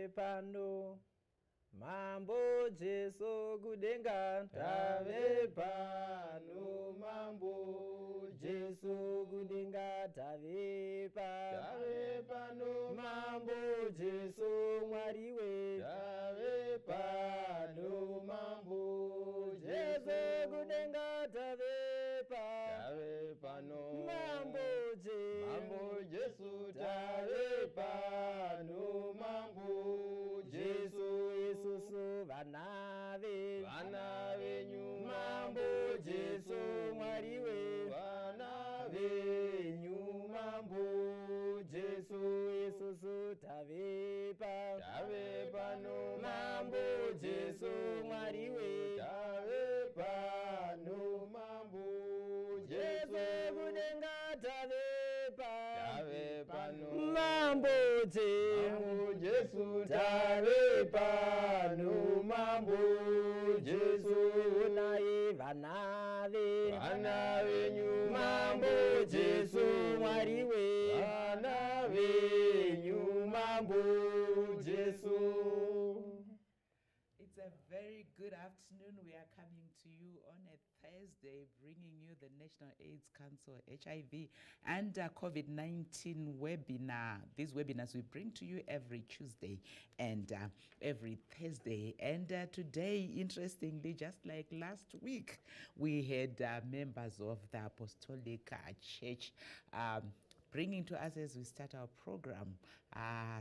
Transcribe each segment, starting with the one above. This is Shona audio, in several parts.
Pano Mambo Jesu kudenga, tave pano Mambo Jesu kudenga, tave tave pano Mambo Jesu Mwari we, tave pano Mambo Jesu kudenga, tave tave pano Mambo Jesu, Mambo Jesu, tave pano Mambo Jesu, isusu vana ve vana venyu Mambo Jesu Mwari we, vana venyu Mambo Jesu, isusu tave tave pano Mambo Jesu Mwari we, tave pano Mambo Jesu kudenga, tave tave pano Mambo Jesu, Jesu tave pano Mambo Jesu, naye vana ve vana venyu Mambo Jesu Mwari we, vana venyu Mambo Jesu. It's a very good afternoon. We are coming to you on a Thursday, bringing you the National AIDS Council HIV and COVID-19 webinar. These webinars we bring to you every Tuesday and every Thursday. And today, interestingly, just like last week, we had members of the Apostolic Church bringing to us, as we start our program,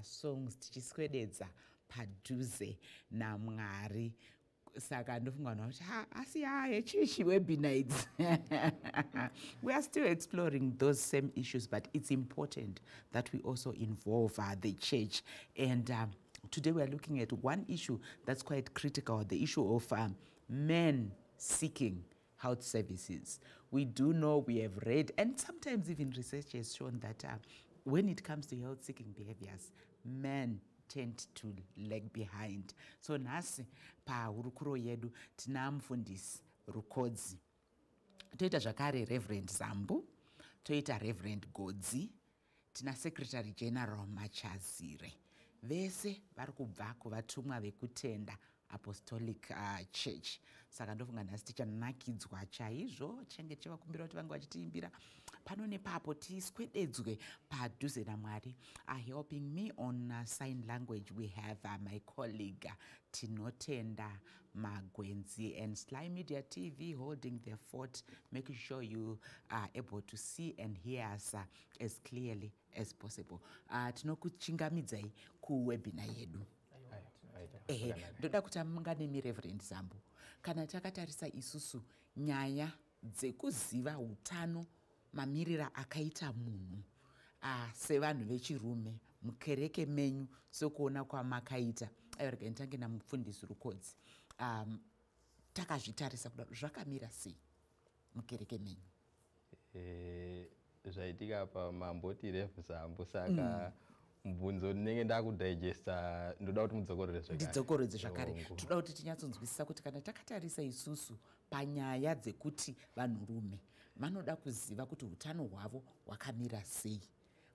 songs tichiswededza padhuze naMwari. Saka ndofunga vanhu kuti ha, asi ha, chechi webinar idzi, we are still exploring those same issues, but it's important that we also involve the church. And today we are looking at one issue that's quite critical, the issue of men seeking health services. We do know, we have read, and sometimes even research has shown that when it comes to health seeking behaviors, men tend to lag behind. So nhasi pahurukuro yedu tina Mufundisi Rukodzi, toita zvakare Reverend Zambu, toita Reverend Godzi, tina Secretary General Machazire. Vese vari kubva kuVatumwa Vekutenda Apostolic Church. Saka ndofunga nhasi tichanakidzwa chaizvo. Tichange tichivakumbira kuti vange vachitiimbira pano nepapo, tiswededzwe padhuze naMwari. Helping me on sign language, we have my colleague Tinotenda Magwenzi, and Sly Media TV holding the fort, making sure you are able to see and hear us as clearly as possible. Tinokuchingamidzai kuwebinar yedu. Ehe, ndoda kutanga nemi, Reverend Zambo. Kana takatarisa isusu nyaya dzekuziva utano, mamiriro akaita munhu sevanhu vechirume mukereke menyu, sekuona kwamakaita, aiwa, regai nditange naMufundisi Rukodzi. Takazvitarisa kudaro, zvakamira sei mukereke menyu? Zvaitika pa mamboti Rev Zambo, saka mubvunzo ndinenge ndakudigesta. Ndoda kuti mudzokorore zvekare. Ndidzokorodze zvakare. Hongu. Toda kuti tinyatsonzwisisa kuti kana takatarisa isusu panyaya dzekuti vanhurume vanoda kuziva kuti utano hwavo hwakamira sei,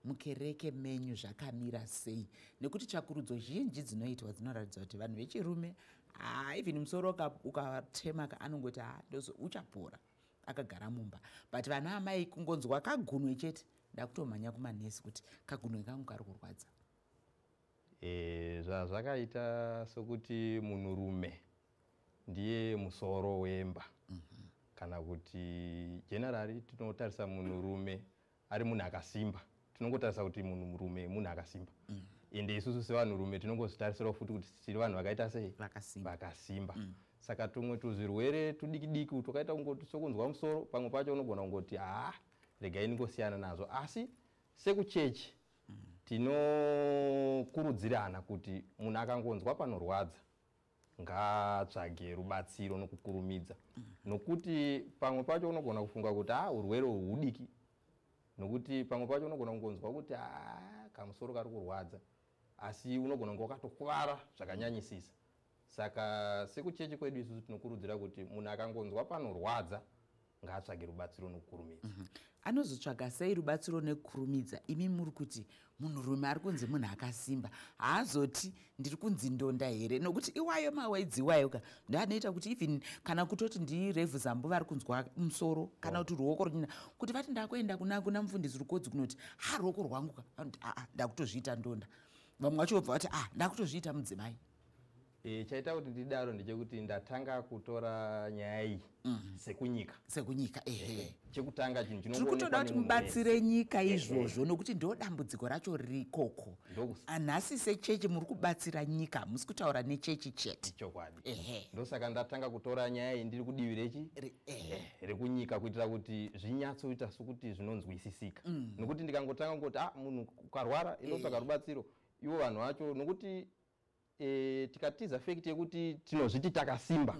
mukereke menyu zvakamira sei? Nekuti tsvakurudzo zhinji dzinoitwa dzinoratidza kuti vanhu vechirume, ha, even musoro ukatema, anongoti, "Ha, ndozo uchapora," akagara mumba. But vana amai, kungonzwa kagunwe chete, ndakutomhanya kumanesi kuti kagunwe kangu kari kurwadza. Zvazvakaita sokuti munhurume ndiye musoro wemba, kana kuti generally tinotarisa munhurume ari munhu akasimba. Tinongotarisa kuti munhurume munhu akasimba. Ende isusu sevanhurume tinongozvitarisirawo futi kuti tiri vanhu vakaita sei? Vakasimba. Vakasimba. Saka tumwe tuzvirwere tudiki diki twakaita kungoti sokunzwa musoro, pamwe pacho unogona kungoti, "Haa, regai ndingosiyana nazvo." Asi sekuchechi tinokurudzirana kuti munhu akangonzwa panorwadza ngaatsvage rubatsiro nokukurumidza, nokuti pamwe pacho unogona kufunga kuti, "A, urwere uhwu hudiki," nokuti pamwe pacho unogona kungonzwa kuti, "A, kamusoro kari kurwadza," asi unogona kunge wakatokuvara zvakanyanyisisa. Saka sekuchechi kwedu isusu tinokurudzira kuti munhu akangonzwa panorwadza Ngaatsvage rubatsiro nokukurumidza. Anozotsvaga sei rubatsiro nekukurumidza? Imi muri kuti munhurume ari kunzi munhu akasimba, haazoti ndiri kunzi ndonda here? Nokuti iwayo mawords iwayo ka ndoanoita kuti even kana kutoti ndiRev Zambu vari kunzwa musoro kana kuti ruoko ruchina kuti vati ndakuenda kuna mufundisi Rukodzi kunoti ha, ruoko rwangu ka, vanoti aa, ndakutozviita ndonda. Vamwe vacho vobva vati, a, ndakutozviita mudzimai. Chaita kuti ndidaro ndechekuti ndatanga kutora nyaya iyi sekunyika. Sekunyika, ehe. Chekutanga, chinhu Tiri kutoda chinongoonekwa kuti nemunhu mubatsire wese. nyika izvozvo, nokuti ndo dambudziko racho ririkoko. Nhasi sechechi muri kubatsira nyika, hamusi kutaura nechechi chete. Chokwadi. Ndosaka ndatanga kutora nyaya iyi ndiri kudivi rechi rekunyika, kuitira kuti zvinyatsoita sokuti zvinonzwisisika. Nokuti ndikangotanga kungoti, ah, munhu ukarwara inotsvaga rubatsiro, ivo vanhu vacho, nokuti tikatiza fact yekuti tinozviti takasimba,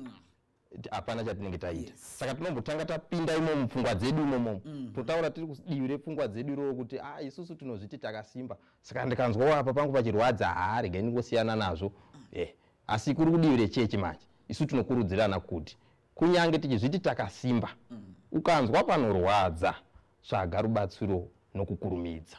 hapana chatinenge taita. Saka tinombotanga tapinda imo mupfungwa dzedu imomo, totaura tiri kudivi repfungwa dzedu iroro kuti, ah, isusu tinozviti takasimba, saka ndikanzwawo apa pangu pachirwadza, haa, regai ndingosiyana nazvo. Asi kuri kudivi rechechi manje, isu tinokurudzirana kuti kunyange tichizviti takasimba, ukanzwa panorwadza, tsvaga rubatsiro nokukurumidza.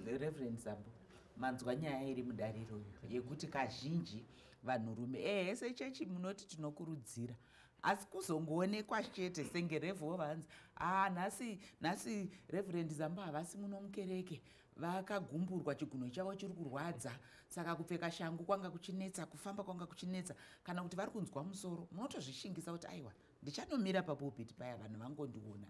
Reverend Zambo, manzwa nyaya iri mudariro iyo yekuti kazhinji vanhurume, ehe, sechechi munoti tinokurudzira, asi kuzongoonekwa chete senge Rev vanzi, a, nhasi, nhasi Reverend Zambo havasi muno mukereke, vakagumburwa, chigunwe chavo chiri kurwadza, saka kupfeka shangu kwanga kuchinetsa, kufamba kwanga kuchinetsa, kana kuti vari kunzwa musoro, munotozvishingisa kuti aiwa, ndichanomira papulpit paya vanhu vangondiona.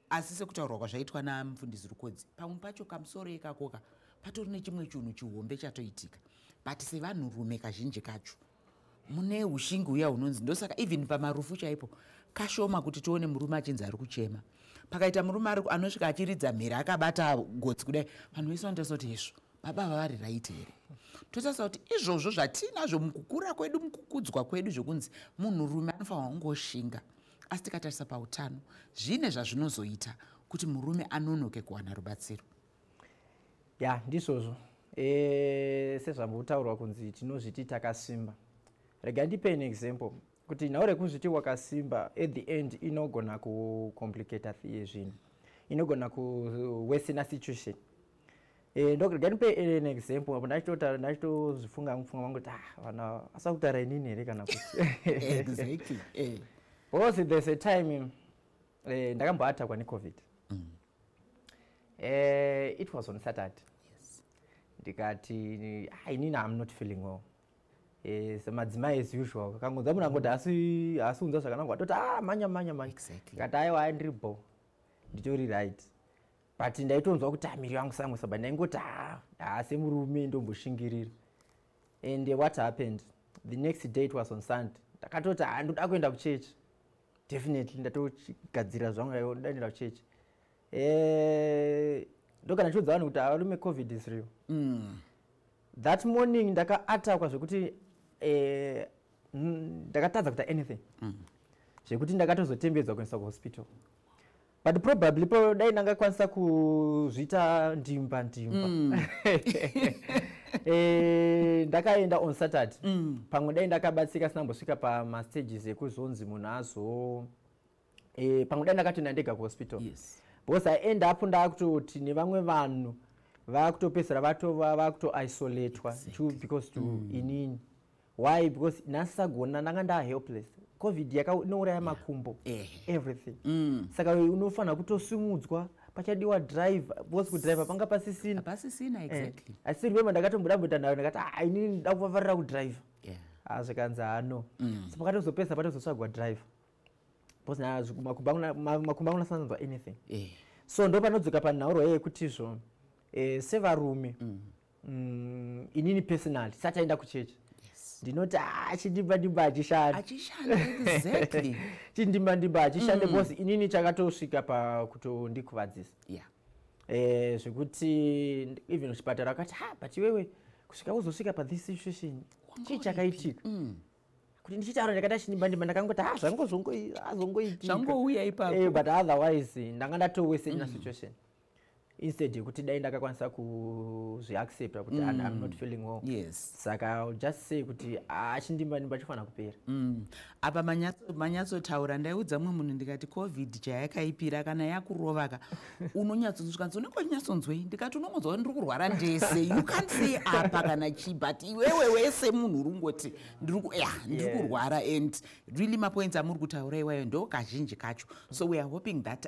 Asi sekutaurwa kwazvaitwa namufundisi Rukodzi, pamwe pacho kamusoro ikakoka patori nechimwe chinhu chihombe chatoitika. But sevanhurume kazhinji kacho mune ushingi uya hunonzi, ndosaka even pamarufu chaipo kashoma kuti tione murume achinzi ari kuchema. Pakaita murume anosvika achiridza mhere akabata gotsi kudai, vanhu vese vanotarisa kuti hezvo, baba vavari right here? Totarisa kuti izvozvo zvatinazvo mukukura kwedu, mukukudzwa kwedu, zvokunzi munhurume anofanirwa kungoshinga, asi tikatarisa pautano zvine zvazvinozoita kuti murume anonoke kuwana rubatsiro. Ya, ndizvozvo. Sezvambotaurwa kunzi tinozviti takasimba, rega ndipe an example kuti nhau rekuzviti wakasimba at the end inogona kucomplicata zvinhu, inogona kuworsena situation. Rega ndipe an example. Apo ndachitozvifunga mupfungwa mangu kuti, ah, vanhu asa kutaura inini here kana kuti Because there's a time ndakamboattackwa neCOVID. It was on Saturday. Ndikati, ah, inini I'm not feeling well. Semadzimai as usual, kangonza munhu angoti haasi unza zvakanaka, atoti, ah, manya manya manya. Ndikati, aiwa, ai, ndiri bo, nditori right, but ndaitonzwa kuti, ah, miri yangu samwe saba. Ndaingoti, ah, ah, semurume ndomboshingirira. And what happened the next day, it was on Sunday, ndakatoti, ah, ndoda kuenda kuchechi definitely. Ndatogadzira zvangu, ndoda kuenda kuchechi. Ndogana ndichiudza vanhu kuti, varume, COVID is real. That morning ndakaattackwa zvekuti ndakatadza kuita anything, zvekuti ndakatozotembedzwa kuendeswa kuhospital. But probably po dai ndangakwanisa kuzviita ndimba ndimba, ndakaenda on Saturday, pamwe dai ndakabatsika sinambosvika pamastages ekuzonzi munhu azo, pamwe dai ndakatoenda ndega kuhospital. Because I end up ndakutoti nevamwe vanhu vakutopedzisira vatova vakutoisolatwa because to inini. Why? Because nhasisagona, ndanga ndahelpless. COVID inouraya makumbo, everything. Saka unofanira kutosimudzwa, pachadiwa driver, because kudriver panga pasisina. Hapasisina, exactly. Asi remember ndakatomboda nayo, ndakati, ah, inini nda kuvavarira kudriver. Ah, zvikanzi hano. So pakatozopedzisa patozotsvagwa driver because makumbo angu nasanzwa anything. So ndo panodzoka panhaurwa yekutizvo sevarume, inini personally sati aenda kuchechi, ndinoti, ah, chindimba ndimba hachishandi. Achishanda, exactly. Chindimba ndimba hachishande, because inini chakatosvika pakutondikuvadzisa, zvekuti even kuchipatara akati, ha, but iwewe kusvika uzosvika pathis situation, chii chakaitika? Kuti ndichitaura ndakati chindimba ndimba, ndakangoti, ha, zvangozongoitika. Zvangouya ipapo. But otherwise ndanga ndatoworsena situation. Instead yekuti dai ndakakwanisa kuzviaccepta kuti I'm not feeling well. Saka I'll just say kuti chindimba ndimba chofanira kupera. Apa manyatsotaura. Ndaiudza mumwe munhu ndikati COVID chayakaipira, kana yakurovaka unonyatsosvika, unenge uchinyatsonzwei? Ndikati unongonzwa kuti ndiri kurwara ndese. You can't say apa kana chi, but iwewe wese munhu uri kungoti ndiri kurwara. And really mapoints amuri kutaura iwayo ndo kazhinji kacho. So we are hoping that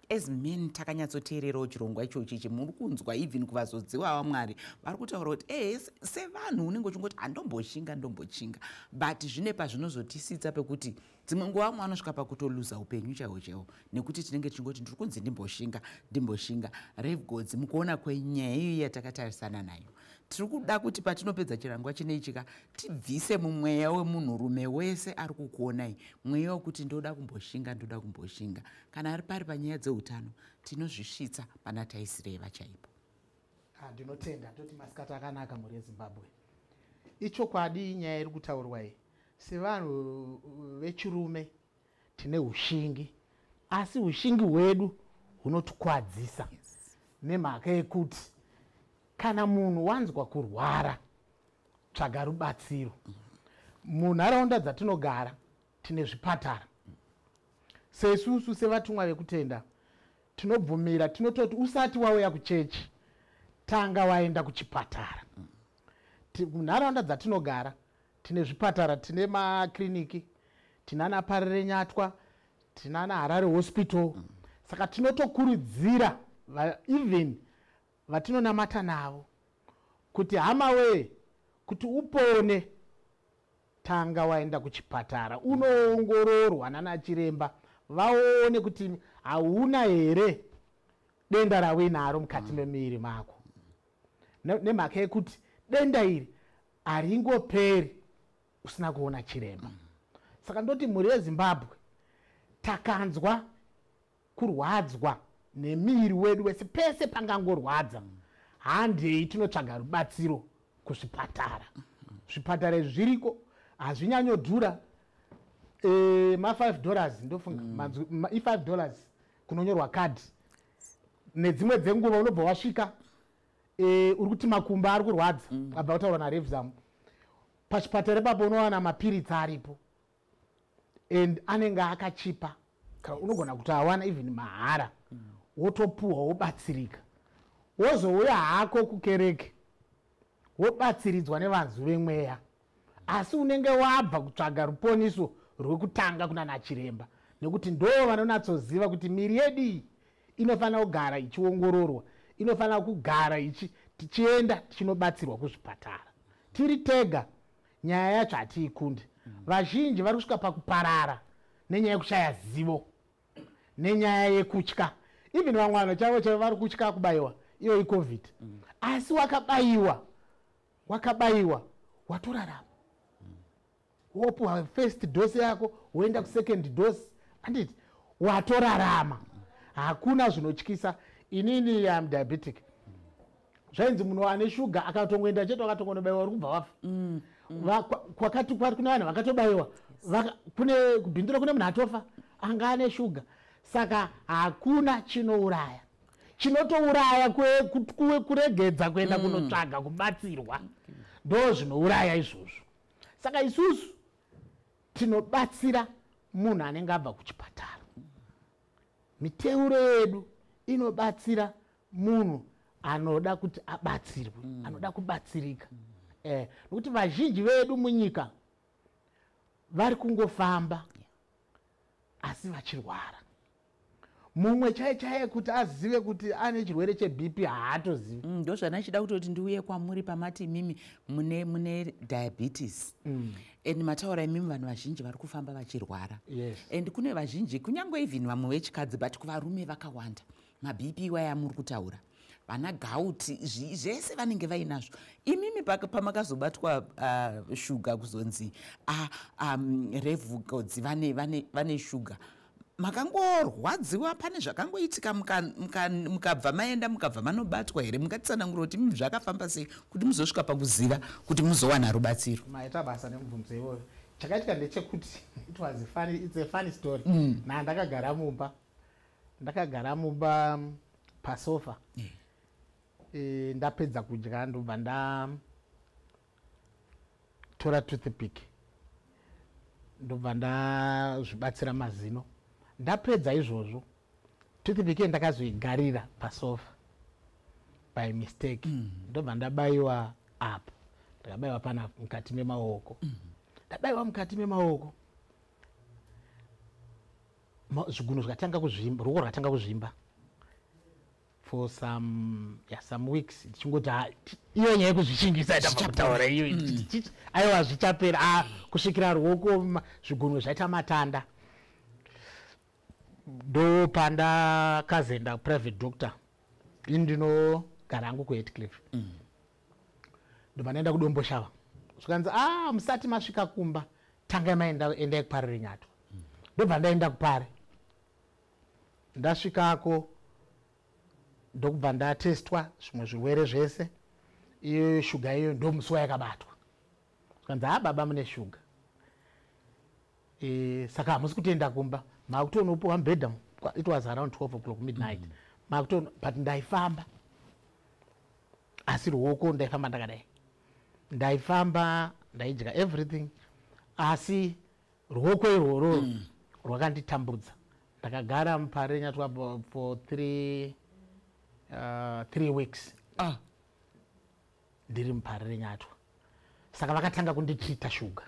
as men takanyatsoteererawo chirongwa ichochi ichi. Muri kunzwa even kuvazodziwa vaMwari vari kutaura kuti ehe, sevanhu unenge uchingoti handomboshinga, ndombochinga, but zvine pazvinozotisitsa pekuti dzimwe nguva vamwe vanosvika pakutoluza upenyu chaihwo chaihwo nekuti tinenge tichingoti ndiri kunzi ndimboshinga, ndimboshinga. Rev Godzi, mukuona kwenyaya iyoyi yatakatarisana nayo, tiri kuda kuti patinopedza chirangwa chineichika tibvise mumweya wemunhurume wese ari kukuonai mweya wekuti ndoda kumboshinga, ndoda kumboshinga. Kana ari pari panyaya dzeutano, tinozvisvitsa pana taisireva chaipo. Ndinotenda. Toti masikati akanaka, mhuri yeZimbabwe. Ichokwadi nyaya iri kutaurwa iyi. Sevanhu vechirume tine ushingi, asi ushingi hwedu hunotikwadzisa nemhaka yekuti kana munhu wanzwa kurwara, tsvaga rubatsiro. Munharaunda dzatinogara tine zvipatara. Sesusu sevatumwa vekutenda tinobvumira, tinototi usati wauya kuchechi, tanga waenda kuchipatara. Munharaunda dzatinogara tine zvipatara, tine makiriniki, tinana Parirenyatwa, tinana Harare Hospital. Saka tinotokurudzira even vatinonamata navo kuti hama wee, kuti upone, tanga waenda kuchipatara unoongororwa nana chiremba, vaone kuti hauna here denda rauinaro mukati memuviri mako, nemhaka yekuti denda iri haringoperi usina kuona chiremba. Saka ndoti mhuri yeZimbabwe, takanzwa kurwadzwa nemuviri wedu wese, pese pangangorwadza, handei tinotsvaga rubatsiro kuzvipatara. Zvipatara izvi zviriko, hazvinyanyodhura, ma5 dollars ndofunga, i5 dollars kunonyorwa kadhi. Nedzimwe dzenguva unobva wasvika, uri kuti makumbo ari kurwadza, abva kutaura naRev Zamu, pachipatara ipapo unowana mapiritsi aripo and anenge akachipa. Unogona kuti awana even mahara, wotopuhwa, wobatsirika, wozouya hako kukereke, wobatsiridzwa nevanhu vemweya. Asi unenge wabva kutsvaga ruponiso rwekutanga kuna nachiremba, nekuti ndo vanonatsoziva kuti miri yedu iyi inofanira kugara ichiongororwa, inofanira kugara tichienda tichinobatsirwa kuzvipatara. Tiri tega nyaya yacho hatiikundi. Vazhinji vari kusvika pakuparara nenyaya yekushaya zivo, nenyaya yekutya. Even vamwe vanhu chaivo chaivo vari kutya kubayiwa iyo iCOVID, asi wakabayiwa, wakabayiwa, watorarama, wopuhwa first dose yako, woenda kusecond dose, handiti watorarama? Hakuna zvinotyisa. Inini am diabetic. Zvainzi munhu ane shuga akatongoenda chete, akatongonobayiwa, uri kubva wafa. Kwakati kune vanhu vakatobayiwa, kune kubhindura, kune munhu atofa anga ane shuga. Saka hakuna chinouraya. Chinotouraya kuregedza kuenda kunotsvaga kubatsirwa, ndo zvinouraya izvozvo. Saka isusu tinobatsira munhu anenge abva kuchipatara. Miteuro yedu inobatsira munhu anoda kuti abatsirwe, anoda kubatsirika, nokuti vazhinji vedu munyika vari kungofamba asi vachirwara. Mumwe chai chaiye kuti azive kuti ane chirwere cheBP haatozivi. Ndo zvandachida kutoti ndiuye kwamuri pamati imimi mune diabetes and mataura imimi vanhu vazhinji vari kufamba vachirwara. And kune vazhinji, kunyange even vamwe vechikadzi, but kuvarume vakawanda maBP waya muri kutaura, vana gout, zvese vanenge vainazvo. Imimi pamakazobatwa shuga, kuzonzi Rev Godzi vane shuga, makangorwadziwa? Pane zvakangoitika mukabva maenda, mukabva manobatwa here? Mungatitsanangura kuti imi zvakafamba sei kuti muzosvika pakuziva kuti muzowana rubatsiro? Maita basa nemubvunzo iwoyo. Chakaitika ndechekuti it was a funny, it's a funny story. Ndakagara mumba, ndakagara mumba. Pasofa. Ndapedza kudya, ndobva ndatora toothpick, ndobva ndazvibatsira mazino. Ndapedza izvozvo, toothpick iyo ndakazoigarira pasofa by mistake. Ndobva ndabayiwa apa, ndakabayiwa pana mukati memaoko. Ndabayiwa mukati memaoko, zvigunwe zvikatanga kuzvimba, ruoko rwakatanga kuzvimba for some, yeah, some weeks, ndichingoti, "Ah, iyo nyaya yekuzvishingisa itabva kutaura iyo, aiwa, zvichapera." Ah, kusvikira ruoko, zvigunwe zvaita matanda. Ndo pandakazoenda private doctor. Ini ndinogara hangu kuHatcliffe. Ndobva ndaenda kuDomboshava, zvikanzi, "A, musati masvika kumba, tangai maenda, endai kuParirenyatwa." Ndobva ndaenda kuPare. Ndasvikako, ndokubva ndatestwa zvimwe zvirwere zvese. Iyo shuga iyo ndo musi wayakabatwa. Zvikanzi, "Ha, baba, mune shuga. Saka hamusi kutoenda kumba, makutonopiwa mubhedha." It was around 12 o'clock midnight. Makutono, but ndaifamba, asi ruoko ndaifamba ndakadai. Ndaifamba, ndaidya everything, asi ruoko irworwo rwakanditambudza. Ndakagara muParirenyatwa for 3 weeks. Ndiri muParirenyatwa, saka vakatanga kunditrita shuga.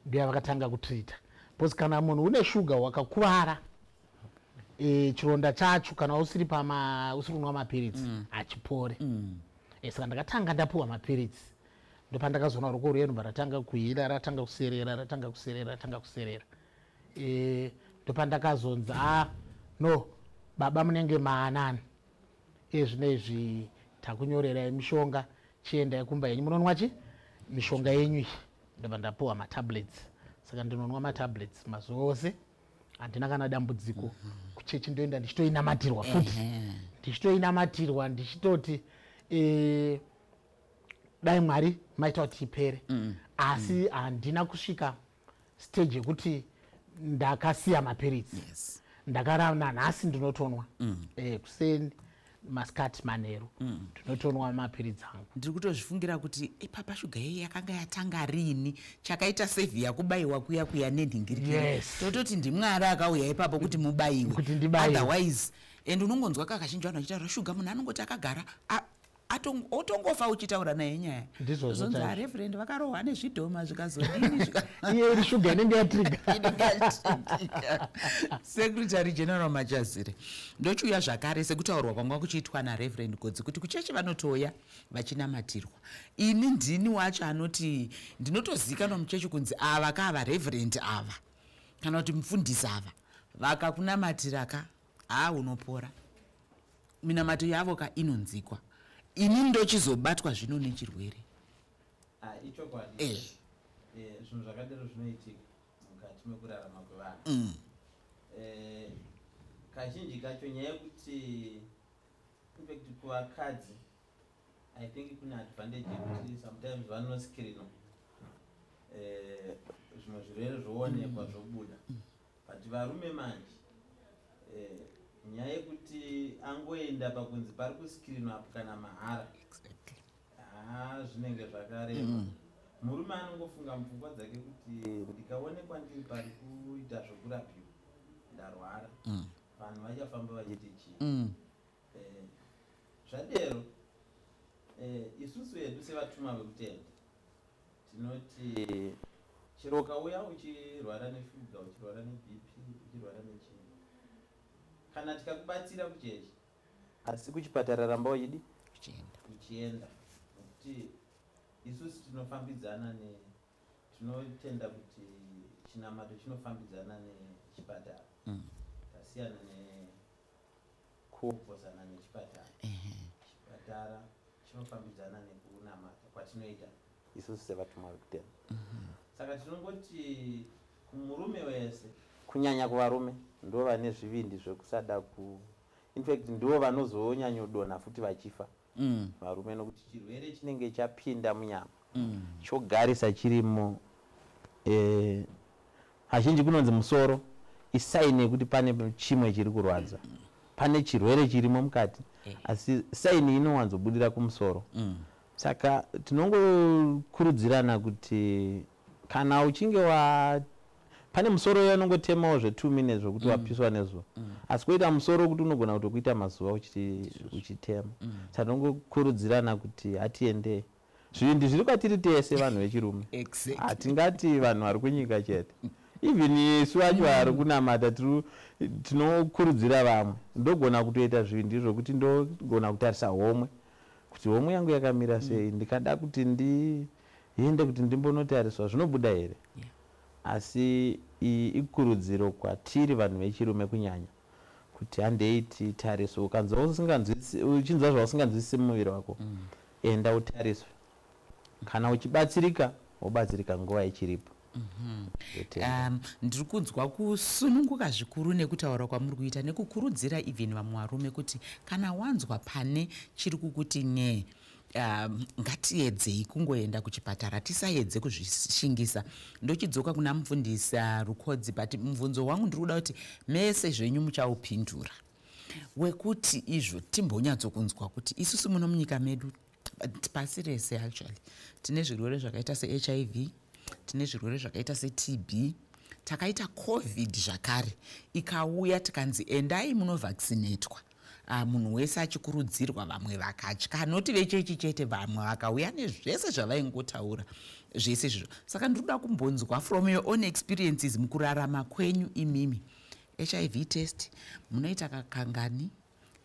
Ndiya vakatanga kutrita, because kana munhu une shuga wakakuvara, chironda chacho, kana usiri pama usiri kunwa mapiritsi, hachipore. Saka ndakatanga ndapiwa mapiritsi. Ndopandakazoona ruoko ruye rubva ratanga kuhila, ratanga kuserera, ratanga kuserera, ratanga kuserera. Ndopandakazonzi, "A, no, baba, munenge maanani iye zvinezvi, takunyorerai mishonga, chiendai kumba yenyu munonwa chi mishonga yenyu iyi." Ndobva ndapiwa matablets. Saka ndinonwa matablets mazuva ose, handina kana dambudziko. Kuchechi ndoenda ndichitoinamatirwa futi, ndichitoinamatirwa, ndichitoti, dai Mwari maita kuti ipere. Asi handina kusvika stage yekuti ndakasiya mapiritsi. Ndakarana, nhasi ndinotonwa. Kuseni, masikati, manheru, ndinotonwa mapiritsi angu. Ndiri kutozvifungira kuti ipapa shuga iyi yakanga yatanga rini? Chakaita sevhiya kubayiwa kuya kuya nenhingirikiri. Tototi ndiMwari akauya ipapo kuti mubayiwe. Kuti ndibayiwe. Otherwise, and unongonzwa kakazhinji vanhu vachitaura shuga, munhu anongoti akagara otongofa uchitaura naye nyaya. Ndizvozvo Zvonzi, chaizvo. "Areverend vakarohwa nezvidhoma, zvikazodini." Iye iri shuga inenge yatriga. Inenge yatriga. Secretary General Machazire, ndochiuya zvakare sekutaurwa kwanga kuchiitwa naReverend Godzi kuti kuchechi vanotoya vachinamatirwa. Ini ndini wacho anoti ndinotozikanwa muchechi kunzi ava kaava reverend ava, kana kuti mufundisi ava, vakakunamatira ka, haa, unopora, minamato yavo ka inonzikwa. Ini ndochizobatwa zvino nechirwere. Ah, ichokwadi. Zvinhu zvakadero zvinoitika mukati mekurarama kwevanhu. Kazhinji kacho nyaya yekuti, infact, kuvakadzi I think kune advantage yekuti sometimes vanoscreenwa, zvimwe zvirwere zvoonekwa, zvobuda. But varume manje, nyaya yekuti angoenda pakunzi pari kuscreenwa apo, kana mahara, ha, zvinenge zvakarema. Murume anongofunga mupfungwa dzake kuti ndikaonekwa ndiri pari kuita zvokurapiwa, ndarwara, vanhu vachafamba vachiti chii? Zvadero, isusu hedu sevatumwa vekutenda tinoti chero ukauya uchirwara neshuga, uchirwara neBP, uchirwara nechii, kana tikakubatsira kuchechi, asi kuchipatara ramba uchidi Uchienda. Uchienda, nekuti isusu tinofambidzana ne tinotenda kuti chinamato chinofambidzana nechipatara. Tasiyana nekuopozana nechipatara. Chipatara chinofambidzana nekunamata kwatinoita isusu sevatumwa vekutenda. Saka tinongoti kumurume wese, kunyanya kuvarume, ndo vane zvivindi zvekusada ku, infact ndo vanozonyanyodonha futi vachifa, varume, nokuti chirwere chinenge chapinda munyama, chogarisa chirimo. Hazhinji kunonzi musoro isign yekuti pane chimwe chiri kurwadza. Pane chirwere chirimo mukati, asi saini inowanzobudira kumusoro. Saka tinongokurudzirana kuti kana uchinge wa pane musoro yanongotemawo zve2 minutes zvokuti wapiswa nezuva, asi kwoita musoro wekuti unogona kutokuita mazuva uchitema. Saka tinongokurudzirana kuti hatiendei, zvivindi zviri kwatiri tese vanhu vechirume. Hatingati vanhu vari kunyika chete, even isu vacho vari kunamata tinokurudzira vamwe. Ndogona kutoita zvivindi zvokuti ndogona kutarisa homwe kuti homwe yangu yakamira sei, ndikada kuti ndiende kuti ndimbonotariswa zvinobuda here. Asi iyi ikurudziro kwatiri vanhu vechirume kunyanya kuti handei titariswe. Ukanzwa uchinzwa zvausinganzwisisi mumuviri wako, enda utariswe. Kana uchibatsirika, wobatsirika nguva ichiripo. Ndotenda. Ndiri kunzwa kusununguka zvikuru nekutaura kwamuri kuita nekukurudzira even vamwe varume kuti kana wanzwa pane chiri kukuti nye, ngatiedzei kungoenda kuchipatara, tisaedze kuzvishingisa. Ndochidzoka kuna mufundisi Rukodzi, but mubvunzo wangu ndiri kuda kuti mese zvenyu muchaupindura, wekuti izvo timbonyatsokunzwa kuti isusu muno munyika medu, pasi rese actually, tine zvirwere zvakaita seHIV, tine zvirwere zvakaita seTB, takaita COVID zvakare ikauya, tikanzi endai munovhaccinatwa. Munhu wese achikurudzirwa, vamwe vakatya, noti vechechi chete, vamwe vakauya nezvese zvavaingotaura zvese izvozvo. Saka ndiri kuda kumbonzwa from your own experiences mukurarama kwenyu imimi, HIV test munoita kakangani?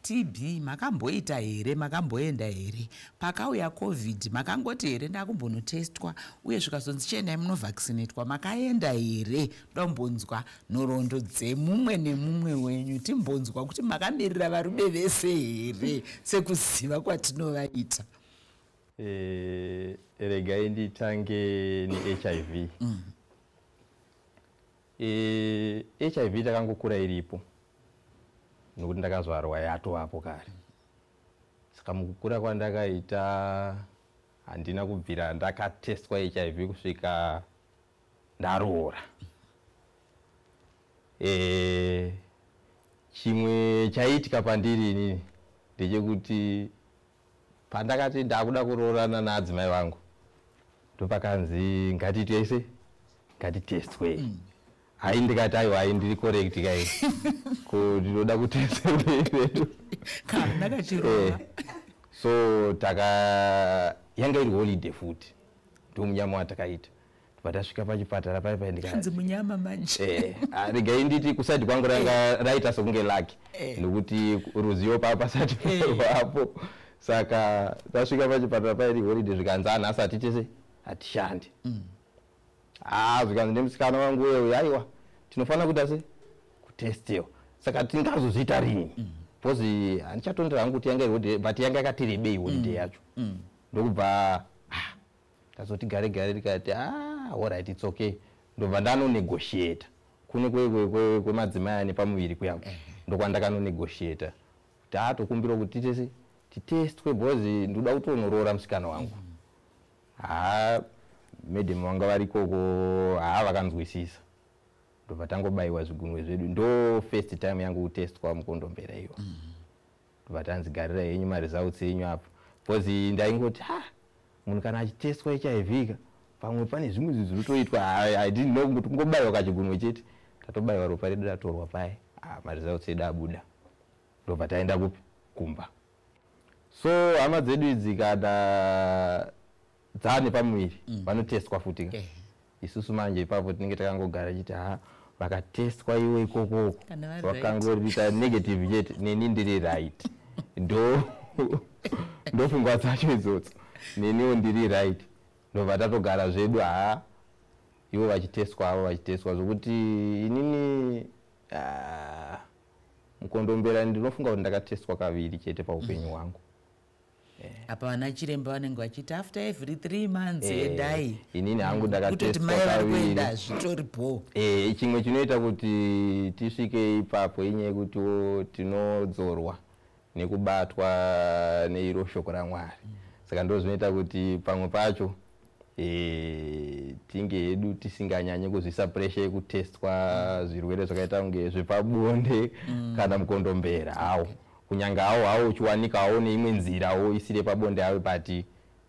TB makamboita here? Makamboenda here? Pakauya COVID makangoti here ndakumbonotestwa? Uye zvikazonzi chiendai munovhaccinatwa, makaenda here? Ndombonzwa nhoroondo dzemumwe nemumwe wenyu, timbonzwa kuti makamirira varume vese here sekuziva kwatinovaita. Regai nditange neHIV. HIV takangokura iripo nokuti ndakazvarwa yatovapo kare. Saka mukukura kwandakaita handina kubvira ndakatestwa HIV kusvika ndaroora. Chimwe chaiitika pandiri inini ndechekuti pandakati ndakuda kuroorana naadzimai vangu, ndopakanzi ngatitese, ngatitestwe. Hai, ndikati aiwa, hai, ndiri correct kai, ko ndinoda kutestwa? Kana kachirova. So taka yanga iri holiday futi, ndomunyama watakaita. Patasvika pachipatara pai pai Kanzi munyama manje. Regai nditi kuside kwangu ranga raita sekunge laki nokuti ruzivo paa pasati rwapo. Saka tasvika pachipatara pairi holiday, zvikanzi anhasi hatitese, hatishandi. Ah, zvikanzi nemusikana wangu uyo, aiwa, tinofanira kuita se kutestiwa, saka tingazozviita rini? Because handichatondera hangu kuti yanga iri holiday, but yanga yakati rebei holiday yacho. Ndokubva tazoti gare gare tikati, ah, alright, it's okay. Ndobva ndanonegotiata kune kwemadzimai ane pamuviri kuyako, ndokwandakanonegotiata kuti tokumbira kuti titese, titestwe, because ndoda kutonoroora musikana wangu. Ha, madam vanga vari ikoko, ha, vakanzwisisa. Ndobva tangobayiwa zvigunwe zvedu. Ndo first time yangu kutestwa mukondombera iyo. Ndobva tanzi garira henyu maresults enyu apo, because ndaingoti, ha, munhu kana achitestwa HIV ka, pamwe pane zvimwe zvinhu zvinotoitwa. I didn't know kuti kungobayiwa kachigunwe chete. Tatobayiwa, ropa redu ratorwa paye, ah, maresults edu abuda. Ndobva taenda kupi? Kumba. So hama dzedu idzi kana dzaane pamuviri vanotestwa futi ka. Isusu manje ipapo tinenge takangogara chiti, ha, vakatestwa iwe ikokoko Kana vari right. vakangorita negative chete, neni ndiri right. Ndo pfungwa dzacho idzodzo, neniwo ndiri right. Ndobva tatogara zvedu, ha, ivo vachitestwa, avo vachitestwa, zvokuti inini, ah, mukondombera ndinofunga kuti ndakatestwa kaviri chete paupenyu hwangu. Apa vana chiremba vanenge vachiti after every 3 months endai. Inini hangu Kutoti ndakatestwa mai vari kaviri. kuenda zvitori bho. Chimwe chinoita kuti tisvike ipapo inyaya yekutiwo tinodzorwa nekubatwa neiro shoko raMwari. Saka ndo zvinoita kuti pamwe pacho. Tinge hedu tisinganyanye kuzvisa pressure yekutestwa zvirwere zvakaita kunge zvepabonde kana mukondombera hawo, kunyange hawo hawo uchiwanikawo neimwe nzirawo isiri yepabonde hawo, but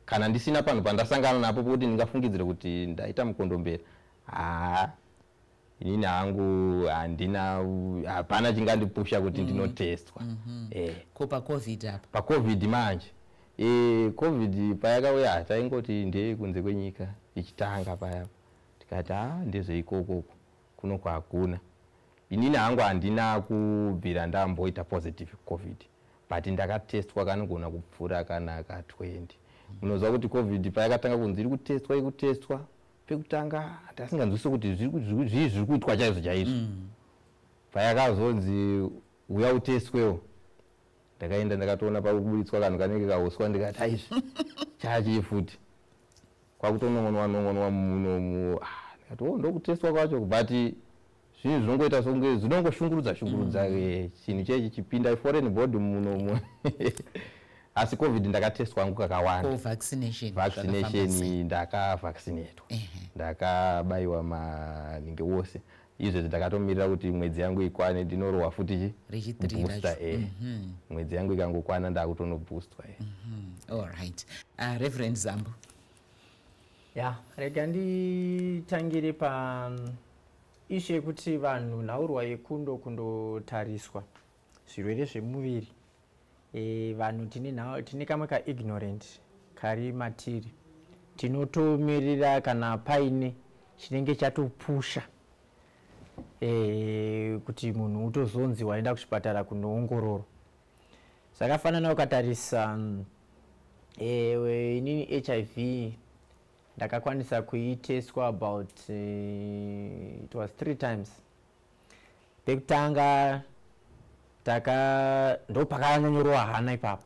kana ndisina panhu pandasangana napo pokuti ndingafungidzire kuti ndaita mukondombera, haa, inini hangu handina, hapana chingandipusha kuti ndinotestwa. Ko paCOVID apa? PaCOVID manje, COVID payakauya taingoti ndeyekunze kwenyika. Ichitanga paya tikati, ha, ndezveikokoko, kuno kwakuna. Inini hangu handina kubvira ndamboita positive COVID, but ndakatestwa kanogona kupfuura kana ka20. Munoziva kuti COVID payakatanga kunzi iri kutestwa, iri kutestwa, pekutanga tasinganzwisi kuti zvii zviri kuitwa chaizvo chaizvo. Payakazonzi uya utestwewo, ndakaenda, ndakatoona pakuburitswa kanhu kanenge kauswa, ndikati, aizvi chachii futi? Kwakutonongonwa nongonwa munomu. Ah, ndikati, o, ndokutestwa kwacho. But zvinhu zvinongoita songe zvinongoshungurudza shungurudza chinhu chechi chipinda foreign body munomu. Asi COVID ndakatestwa hangu kakawanda. Ko vaccination, zvakafamba sei? Vaccination, ndakavaccinatwa, ndakabayiwa maningi wose. Izvezvi ndakatomirira kuti mwedzi yangu ikwane, ndinorohwa futi chi Rechi3 booster. Racho. Mwedzi yangu ikangokwana, ndakutonoboostwa. All right, Reverend Zambo. Ya, rega nditangire pa issue yekuti vanhu nhaurwa yekundo kundotariswa zvirwere zvemuviri. Vanhu tine kamwe kaignorant kari matiri. Tinotomirira kana paine chinenge chatopusha kuti munhu utozonzi waenda kuchipatara kunoongororwa. Zvakafanana ukatarisa inini HIV ndakakwanisa kuiteswa about it was three times. Pekutanga taka ndo pakanyanyorowa hana ipapo,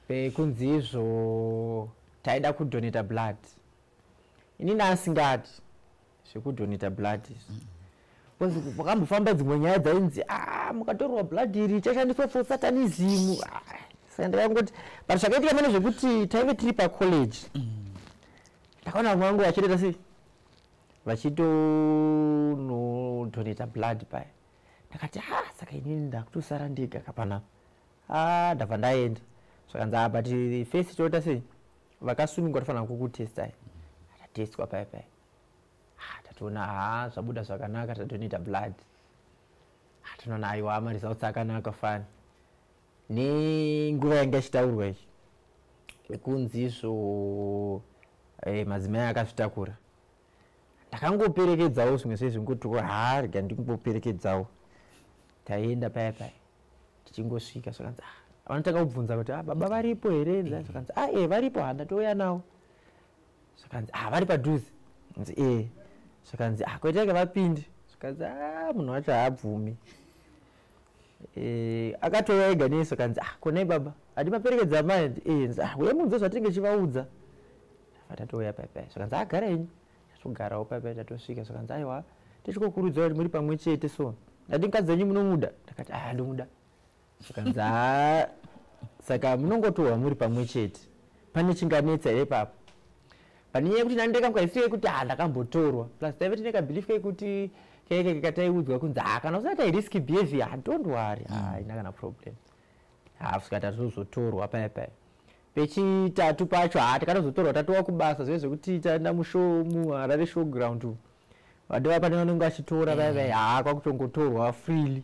pekunzi izvo taida kudonata blood. Inini asingadi zvekudonata blood izvi, because pakambofamba dzimwe nyaya dzainzi, a, mukatorwa blood iri chashandiswa for satanism. Ah, saka ndakangoti, but zvakaitika mane zvekuti taive tiri pacollege, ndakaona vamwe vangu vachitoita sei, vachitonodonata blood paya. Ndakati, ha, saka inini ndakutosara ndega kapanapa. A, ndabva ndaenda, zvakanzi, a, but first toita sei, vakasunungwa tofanira kukutestai. Tatestwa paya paya. Ah, tatoona, ha, zvabuda zvakanaka, tadonata blood. Ah, tinoona, aiwa, maresults akanaka fani. Nenguva yanga ichitaurwa iyi yekunzi izvo madzimai akazvitakura, ndakangoperekedzawo zvimwe zvezvingoti, ha, rega ndingoperekedzawo. Taenda paya paya, tichingosvika zvakanzi, ah, vanotanga kubvunza kuti, ah, baba varipo here? Zvakanzi, ah, e, varipo. Ha, ndatouya nawo. Zvakanzi, ah, vari padhuze. Nzi e. Zvakanzi, ah, koitaika vapinde. Zvakanzi, ah, munhu wacho haabvumi. Akatouya ega nesu. Akanzi, ah, konai baba, hadi maperekedza mai? E. Nzi, ah, uya munzwe zvatinenge chivaudza. Tatouya paya paya. Zvakanzi, ah, gara henyu. Tatogarawo paya paya. Tatosvika, zvakanzi, aiwa, tichikokurudzira kuti muri pamwe chete, so ndati mukadzi wenyu munomuda? Ndakati, ah, ndomuda. Zvakanzi, ha, saka munongotorwa muri pamwe chete, pane chinganetsa here ipapo? Pane nyaya yekuti nandekamukaisiyo yekuti, ha, ndakambotorwa, plus taive tine kabelief kekuti keke kataiudzwa kunzi, ha, kana usati risky behavior, don't worry, haina kana problem. Ha, kusvika tatozotorwa paya paya pechitatu pacho. Ha, tikatozotorwa tatova kubasa, zve zvekuti taenda mushow muHarare Showground umu, vadova pane vanenge vachitora paya paya. Ha, kwakutongotorwa freely.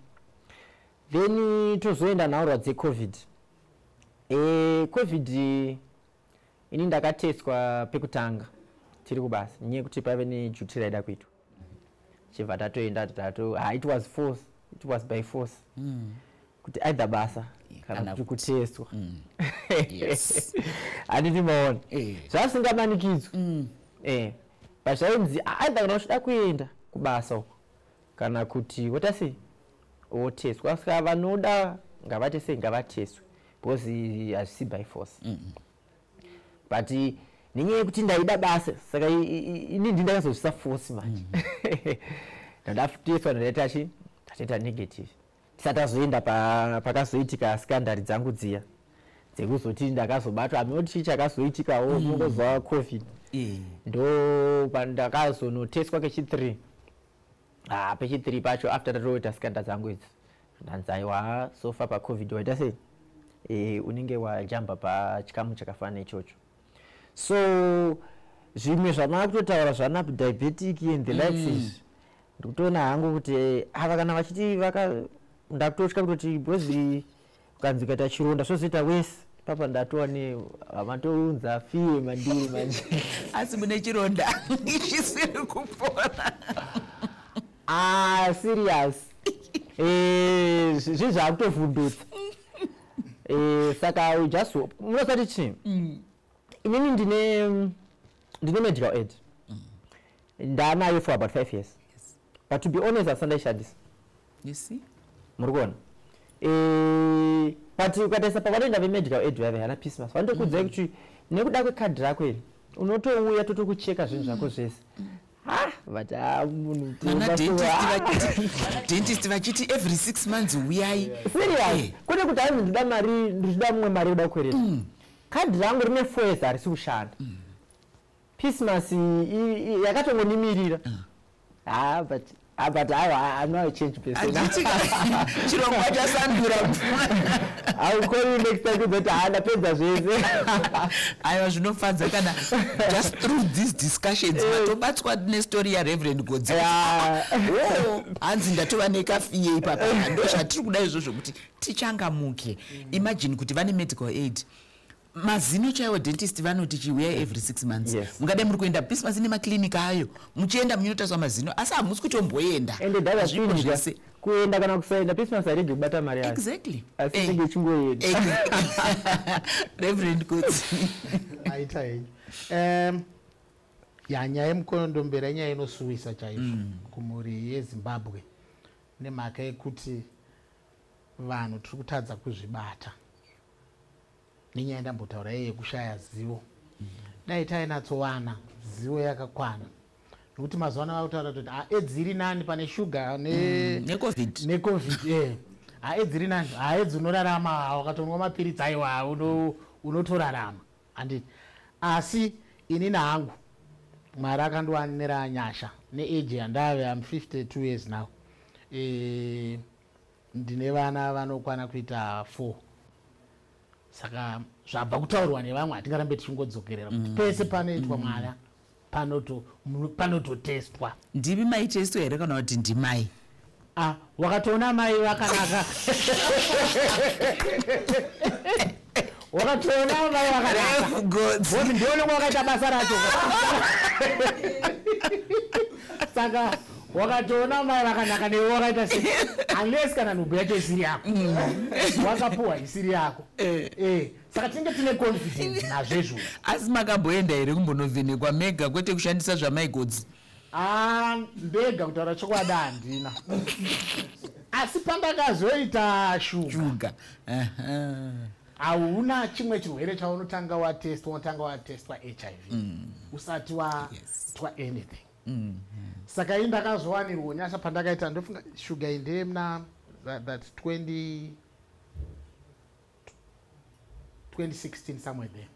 Then tozoenda nhaurwa dzeCOVID. COVID ini ndakatestwa pekutanga tiri kubasa, nyaya yekuti paive neduty raida kuitwa, chibva tatoenda tato. Ha, it was force, it was by force kuti either basa kana Kana kuti kutestwa. Handiti maona? Zvasingamanikidzwa, but zvainzi either kana uchida kuenda kubasa uko kana kuti wota sei, wotestwa. Saka vanoda ngavate sei, ngavatestwe, because hazvisi by force. But nenyaya yekuti ndaida basa, saka ini ndakazozvisa force manje. Ndatestwa, ndaita chi, ndatoita negative. Tisati azoenda pakazoitika scandal dzangu dziya. Dzekuzoti ndakazobatwa, hameno chii chakazoitikawo, munongozwa COVID. Ndo pandakazonotestwa kechi3. Ah, pechi3 pacho, after tatoita skanda dzangu idzi, ndanzi aiwa, so far paCOVID waita sei, unenge wajamba pachikamu chakafanana ichocho. So zvimwe zvamava kutotaura zvana diabetic and the likes izvi, ndikutoona hangu kuti ava kana vachiti vaka, ndakutotya kutoti, because ukanzi ukaita chironda zvozoita wese papa. Ndatova nematounza fiye mandiri manje. Asi mune chironda chisiri kupora. Ah, serious. Zvinhu zvakutovhundutsa. Saka we just hope. Munosati chii, inini ndine medical aid, ndanayo for about 5 years, but to be honest, hasandaishandisa. You see? Muri kuona? But ukatarisa pavanoenda vemedical aid vave hana Pismas, vanotokuudzai kuti nekuda kwekadhi rako iri unotouya totokucheka zvinhu zvako zvese. Ah, but ah, munhu Vana dentist vachiti every 6 months uyai. Serious. Kwete kuti hanzi ndida mari, ndichida mumwe mari yoda kukwereta. Kadhi rangu rine 4 years harisi kushanda. Pismas yakatongonimirira. Ah, but aiwa, I'm not a change person. Handiti chirongwa chasandura. I will call you next time kuzoti ha, ndapedza zvese. Aiwa, zvinofadza kana just through these discussions matobatswa nestori yaReverend Godzi. Oh, hanzi ndatova nekafiye ipapa. Ndo zvatiri kuda izvozvo, kuti tichangamuke. Imagine kuti vane medical aid, mazino chaiwo dentist vanoti chiuyai every 6 months. Mungadai muri kuenda Pismas nemaklinika ayo, muchienda muchinotariswa mazino, asi hamusi kutomboenda. Ende Zvipo dazvipindika zvese. Kuenda kana kusaenda, Pismas hairegi kubata mari yayo. Asi inenge ichingoenda. Reverend Godzi. Aita henyu. Ya, nyaya yemukondombera inyaya inosuwisa chaizvo kumhuri yeZimbabwe, nemhaka yekuti vanhu tiri kutadza kuzvibata nenyaya ndambotaura iye yekushaya zivo. Dai tainatsowana zivo yakakwana, nokuti mazuva ano vakutaura kuti AIDS iri nani pane shuga ne neCOVID. NeCOVID. AIDS iri nani. AIDS unorarama, wakatonwa mapiritsi, aiwa, unotorarama, handiti? Asi inini hangu Mwari akandiwanira nyasha neage yandave, am 52 years now. Ndine vana vanokwana kuita 4. Saka zvabva kutaurwa nevamwe, hatingarambe tichingodzokerera kuti pese panoitwa mwana panototestwa. Ndimi maitestwa here kana kuti ndimai? Ah, wakatoona mai vakanaka, wakatoona mai vakanaka. Rev Godzi. Because ndione wakaita basa racho. Saka wakatoona mai vakanaka, newe wakaita se, unless kana nhumbu yacho isiri yako, wakapuhwa isiri yako. Saka tinenge tine confidence nazvo izvozvo. Asi makamboenda here kumbonovhenekwa mega, kwete kushandisa zvamaigodzi? Ah, ndega kutaura chokwadi handina, asi pandakazoita shuga, Shuga. Aha. Hauna chimwe chirwere chaunotanga watestwa, unotanga watestwa HIV usati waitwa anything. Saka ii ndakazowanirwa nyasha pandakaita, ndofunga shuga iyi ndeyemuna that 20 2016, somewhere there.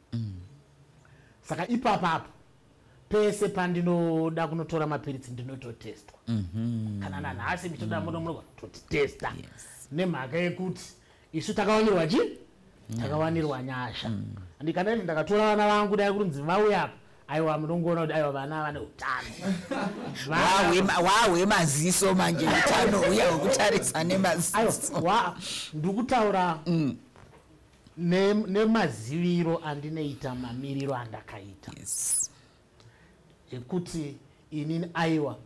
Saka ipapapo pese pandinoda kunotora mapiritsi ndinototestwa. Kana nanhasi michitoda muno muno totitesta, nemhaka yekuti isu takawanirwa chi takawanirwa nyasha. Andikana kuti ndakatora vana vangu, dai kunzi vauya apa, aiwa, munongoona kuti aiwa, vana vane utano. Wahwemaziso manje, utano huya hwekutarisa Aiwa, nemaziso. Ndikutaura nemaziviro andinoita, mamiriro andakaita, ekuti inini, aiwa,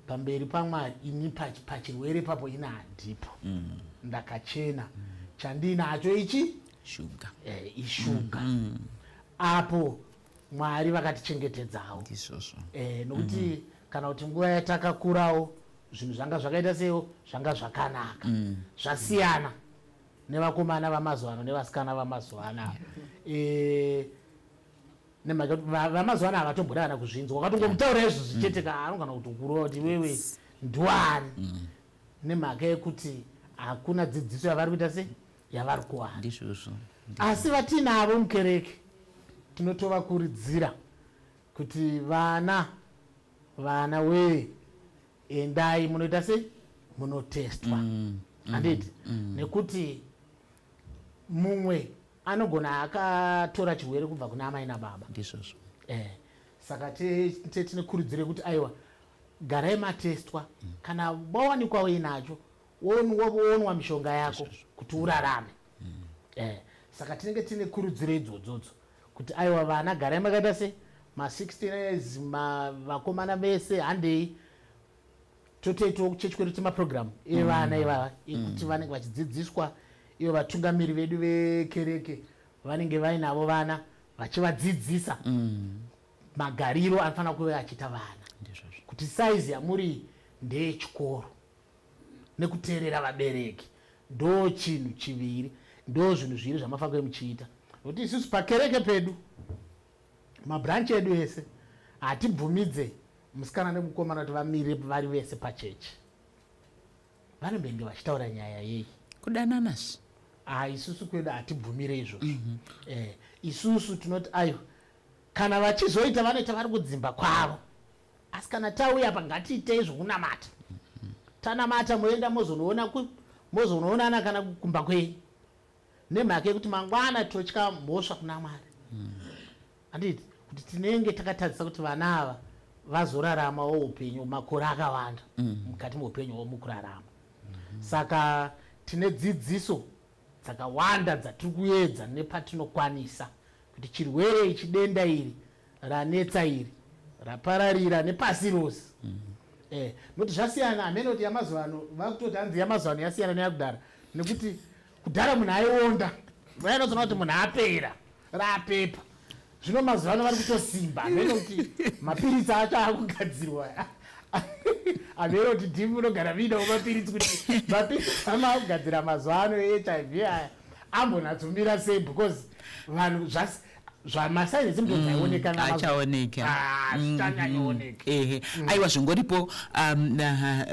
pamberi paMwari ini pachirwere papo ini handipo, ndakachena. Chandinacho ichi shuga. Ishuga. Apo Mwari vakatichengetedzawo. Ndizvozvo. Nokuti kana kuti nguva yatakakurawo zvinhu zvanga zvakaita seiwo, zvanga zvakanaka, zvasiyana nevakomana vamazuva ano nevasikana vamazuva anaya. Nemhaka yekuti vamazuva ano havatomboda kana kuzvinzwa. Wakatongomutaura izvo zvichete ka, anogona kutokurova kuti iwewe ndiwani, nemhaka yekuti hakuna dzidziso yavari kuita, se yavari kuwana. Ndizvozvo. Asi vatinavo mukereke tinotovakurudzira kuti vana, vana wee, endai munoita sei, munotestwa, handiti? Nekuti mumwe anogona akatora chirwere kubva kuna amai nababa. Ndizvozvo. Saka tine kurudziro yekuti aiwa, garai matestwa. Kana wawanikwa uinacho, wonwa mishonga yako kuti urarame. Saka tinenge tine kurudziro idzodzodzo kuti aiwa, vana garai makaita se ma16 years, vakomana vese handei. Totoitawo kuchechi kwedu temapurogiramu evana ivava ekuti vanenge vachidzidziswa. Ivo vatungamiri vedu vekereke vanenge vainavo vana vachivadzidzisa magariro anofanira kuve achiita vana, kuti saizi yamuri ndeyechikoro, nekuteerera vabereki ndo chinhu chiviri, ndo zvinhu zviri zvamafanira kuve muchiita. Nokuti isusu pakereke pedu, mabranch edu ese, hatibvumidze musikana nemukomana kuti vamire vari vese pachechi. Vanombenge vachitaura nyaya yei? Kudananazve. Ah, isusu kwedu hatibvumire izvozvo. Isusu tinoti aiwa, kana vachizoita, vanoita vari kudzimba kwavo, asi kana tauya pa, ngatiitei zvokunamata. Tanamata, moenda mozonoona mozonoonana kana kumba kwenyu, nemhaka yekuti mangwana totya mhosva kuna Mwari, handiti, kuti tinenge takatadzisa kuti vana ava vazoraramawo upenyu makore akawanda mukati meupenyu hwavo mukurarama. Saka tine dzidziso dzakawanda dzatiri kuedza nepatinokwanisa kuti chirwere ichi, denda iri ranetsa iri, rapararira nepasi rose, nokuti zvasiyana hamene kuti yamazuva ano vakutoti hanzi yamazuva ano yasiyana neyakudhara, nekuti kudhara munhu aionda, vainozoona kuti munhu apera rapepa. Zvino mazuva ano vari kutosimba, hamene kuti mapiritsi acho akugadzirwa, hamene kuti ndimi munogara muinawo mapiritsi, kuti mapiritsi amaakugadzira mazuva ano eHIV aya ambonatsomira sei, because vanhu zvamasigns symptoms aioneka. Achaoneka. Zvichanyanyooneka. Ehe, aiwa, zvingoripo,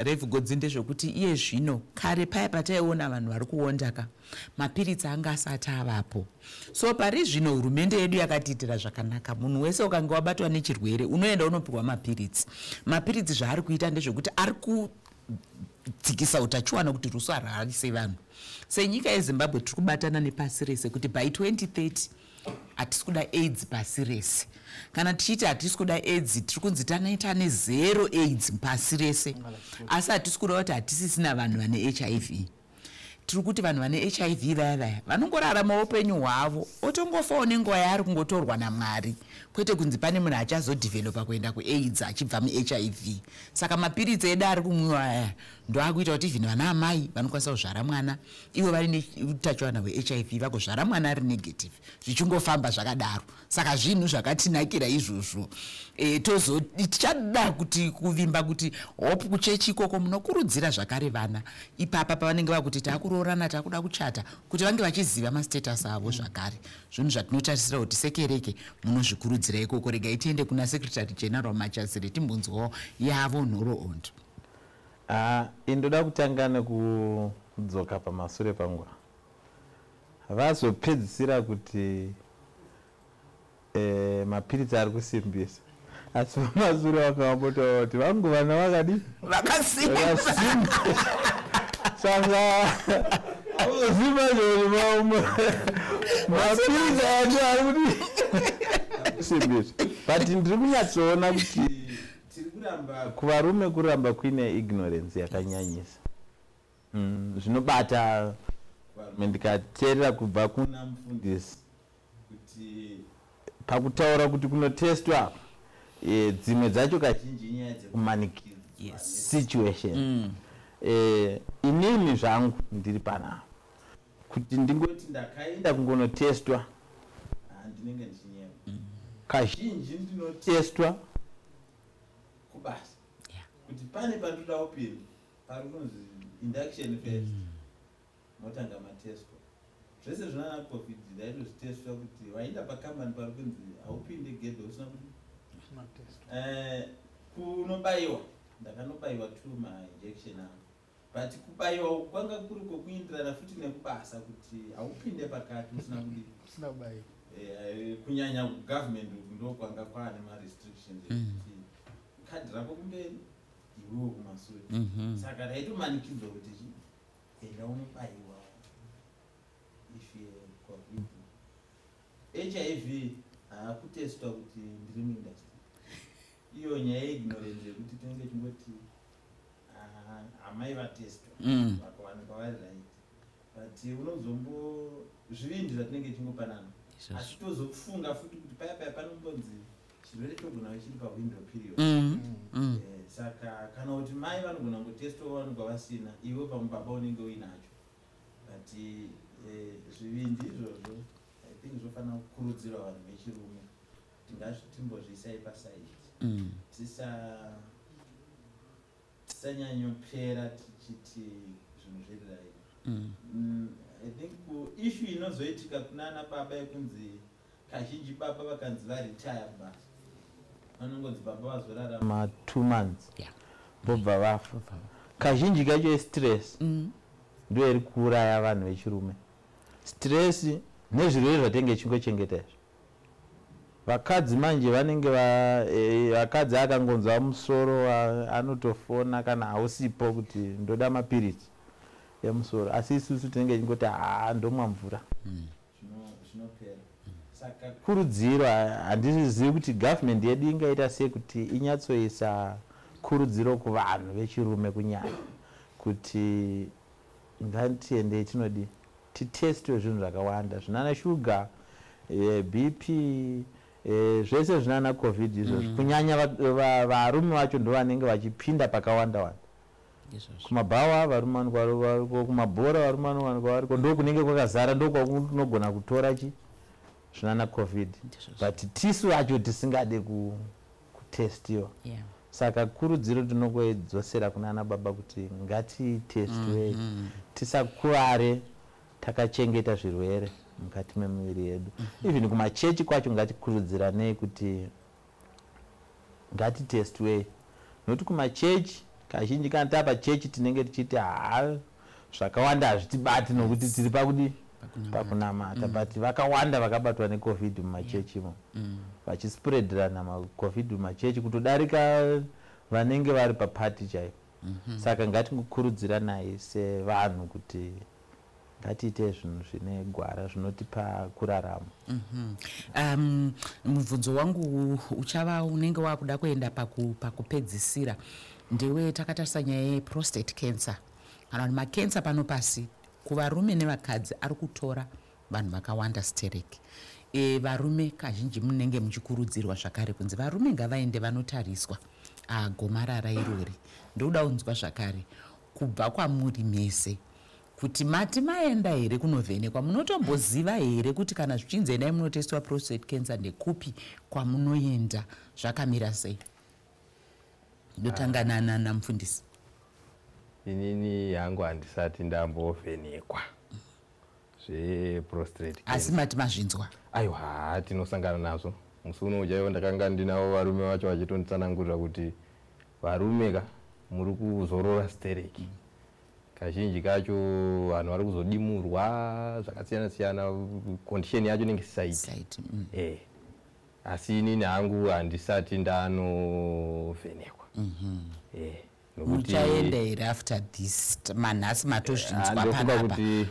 Rev Godzi, ndezvekuti iye zvino, kare paya pataiona vanhu vari kuondaka, mapiritsi anga asati avapo. So pari zvino hurumende yedu yakatiitira zvakanaka. Munhu wese ukange wabatwa nechirwere, unoenda unopiwa mapiritsi. Mapiritsi zvaari kuita ndezvekuti ari kudzikisa utachiwana kuti rusarwarise vanhu. Senyika yeZimbabwe tiri kubatana nepasi rese kuti by 2030 hatisi kuda AIDS pasi rese. Kana tichiti hatisi kuda AIDS, tiri kunzi tanoita nezero AIDS pasi rese, asi hatisi kuda kuti hatisisina vanhu vane HIV. Tiri kuti vanhu vane HIV vaya vaya vanongorarama upenyu hwavo, otongofawo nenguva yaari kungotorwa naMwari, kwete kunzi pane munhu achazodhivhelopa kuenda kuAIDS achibva muHIV. Saka mapiritsi edu ari kumwiwa aya ndoakuita kuti even vana amai vanokwanisa kuzvara mwana ivo vari neutachiwana hweHIV, vagozvara mwana ari negative, zvichingofamba zvakadaro. Saka zvinhu zvakatinakira izvozvo. Tozo tichada kuti kuvimba kuti hope kuchechi ikoko munokurudzira zvakare vana ipapa pavanenge vakuti taakuroorana, taakuda kuchata, kuti vange vachiziva mastatus avo zvakare. Zvinhu zvatinotarisira kuti sekereke munozvikurudzira ikoko. Regai tiende kuna Secretary General Machasire, timbonzwawo yavo nhoroondo. Ah, indoda kutanga nekudzoka pamasure pangu. Vazopedzisira kuti mapiritsi ari kusimbisa, asi pamasure vakavambotaura kuti vangu vana vakadi Vakasimba. Vakasimba. Saka zimba mapiritsi acho ari kuti kusimbisa, but ndiri kunyatsoona kuti tiri kuramba kuvarume, kuramba kuine ignorance yakanyanyisa. Zvinobata varume. Ndikateerera kubva kuna mufundisi kuti pakutaura kuti kunotestwa, dzimwe dzacho kazhinji inyaya dzekumanikidzwa situation. Inini zvangu ndiri panapa kuti ndingoti ndakaenda kungonotestwa, ndinenge ndichinyepa. Kazhinji ndinotestwa kubasa kuti pane pandoda kupinda pari kunzi induction first, motanga matestwa zvese zvinana COVID. Ndaitozvitestwa kuti waenda pakambani pari kunzi haupinde gedhe usina kuti kunobayiwa. Ndakanobayiwa two mainjection angu. But kubayiwa uku kwanga kuri kwokuindirana futi nekubasa, kuti haupinde pakati usina kudii? Usina kubayiwa. Kunyanya kugovernment uku ndo kwanga kwaane marestrictions ekuti kadhi rako kumberi, iwewo kumasure. Saka taitomanikidzwa kuti chi enda unobayiwa. If COVID, HIV, haakutestwa kuti ndiri muindustry. Iyo nyaya yeignorance yekuti tinenge chingoti, "Ah, amai vatestwa, vakawanikwa vari right." But unozombo zvivindi zvatinenge tichingopanana, asi tozofunga futi kuti paya paya panombonzi chirwere chogona kuve chiri pawindow period. Saka kana kuti mai vanogona kungotestwa vawanikwa vasina, iwe pamwe baba unenge uinacho. But zvivindi izvozvo, I think zvofanira kukurudzirwa vanhu vechirume kuti ngatimbozviisai paside, tisanyanyopera tichiti zvinhu zviri right. I think issue inozoitika kunana baba yekunzi kazhinji baba vakanzi varetire kubasa, vanongonzi baba vazorarama 2 months, vobva vafa. Kazhinji kacho stress ndo iri kuuraya vanhu vechirume, stress nezvirwere zvatenge ichingochengeta izvi. Vakadzi manje vanenge vakadzi akangonzwa musoro, anotofona kana hausipo kuti ndoda mapiritsi emusoro, asi isusu tinenge chingoti, "Haa, ndomwa mvura." Zvinopera. Saka kurudziro, handizivi kuti gavhumendi yedu ingaita sei kuti inyatsoisa kurudziro kuvanhu vechirume kunyanya kuti ngatiendei tinodi titestwe zvinhu zvakawanda zvinana shuga, BP, zvese zvinana COVID izvozvo. Kunyanya varume vacho ndo vanenge vachipinda pakawanda wanda. Kumabhawa varume vanenge variko, kumabhora varume vanowanikwa variko, ndo kunenge kwakazara, ndo kwakunogona kutora chi zvinana COVID. But tisu vacho tisingade kutestiwa. Saka kurudziro tinongoidzosera kuna baba kuti ngatitestwe, tisakuvare takachengeta zvirwere mukati memuviri yedu. Even kumachechi kwacho ngatikurudziranei kuti ngatitestwei, nokuti kumachechi kazhinji kana tapa chechi tinenge tichiti, "Haa, zvakawanda hazvitibati nokuti tiri pakudi pakunamata." But vakawanda vakabatwa neCOVID mumachechimo, vachispreadirana maCOVID mumachechi kutodarika vanenge vari papati chaipo. Saka ngatingokurudziranai sevanhu kuti ngatiite zvinhu zvine gwara zvinotipa kurarama. Mubvunzo wangu uchava unenge wakuda kuenda pakupedzisira ndewe takatarisa nyaya yeprostate cancer, kana kuti makensa pano pasi kuvarume nevakadzi ari kutora vanhu vakawanda stereki. Varume kazhinji munenge muchikurudzirwa zvakare kunzi varume ngavaende vanotariswa gomarara irori. Ndoda kunzwa zvakare kubva kwamuri mese kuti mati maenda here kunovhenekwa? Munotomboziva here kuti kana zvichinzi endai munotestiwa prostate cancer, ndekupi kwamunoenda, zvakamira sei? Ndotanga namufundisi. Inini hangu handisati ndambovhenekwa zveprostate. Asi mati mazvinzwa? Aiwa, tinosangana nazvo. Musi uno chaiwo ndakanga ndinavo varume vacho vachitonditsanangurira kuti varume ka muri kuzorora stereki. Kazhinji kacho vanhu vari kuzodimurwa zvakasiyana siyana, condition yacho inenge isisaiti. Asi inini hangu handisati ndanovhenekwa. Muchaenda here after this manhasi matozvinzwa panapa? Kuti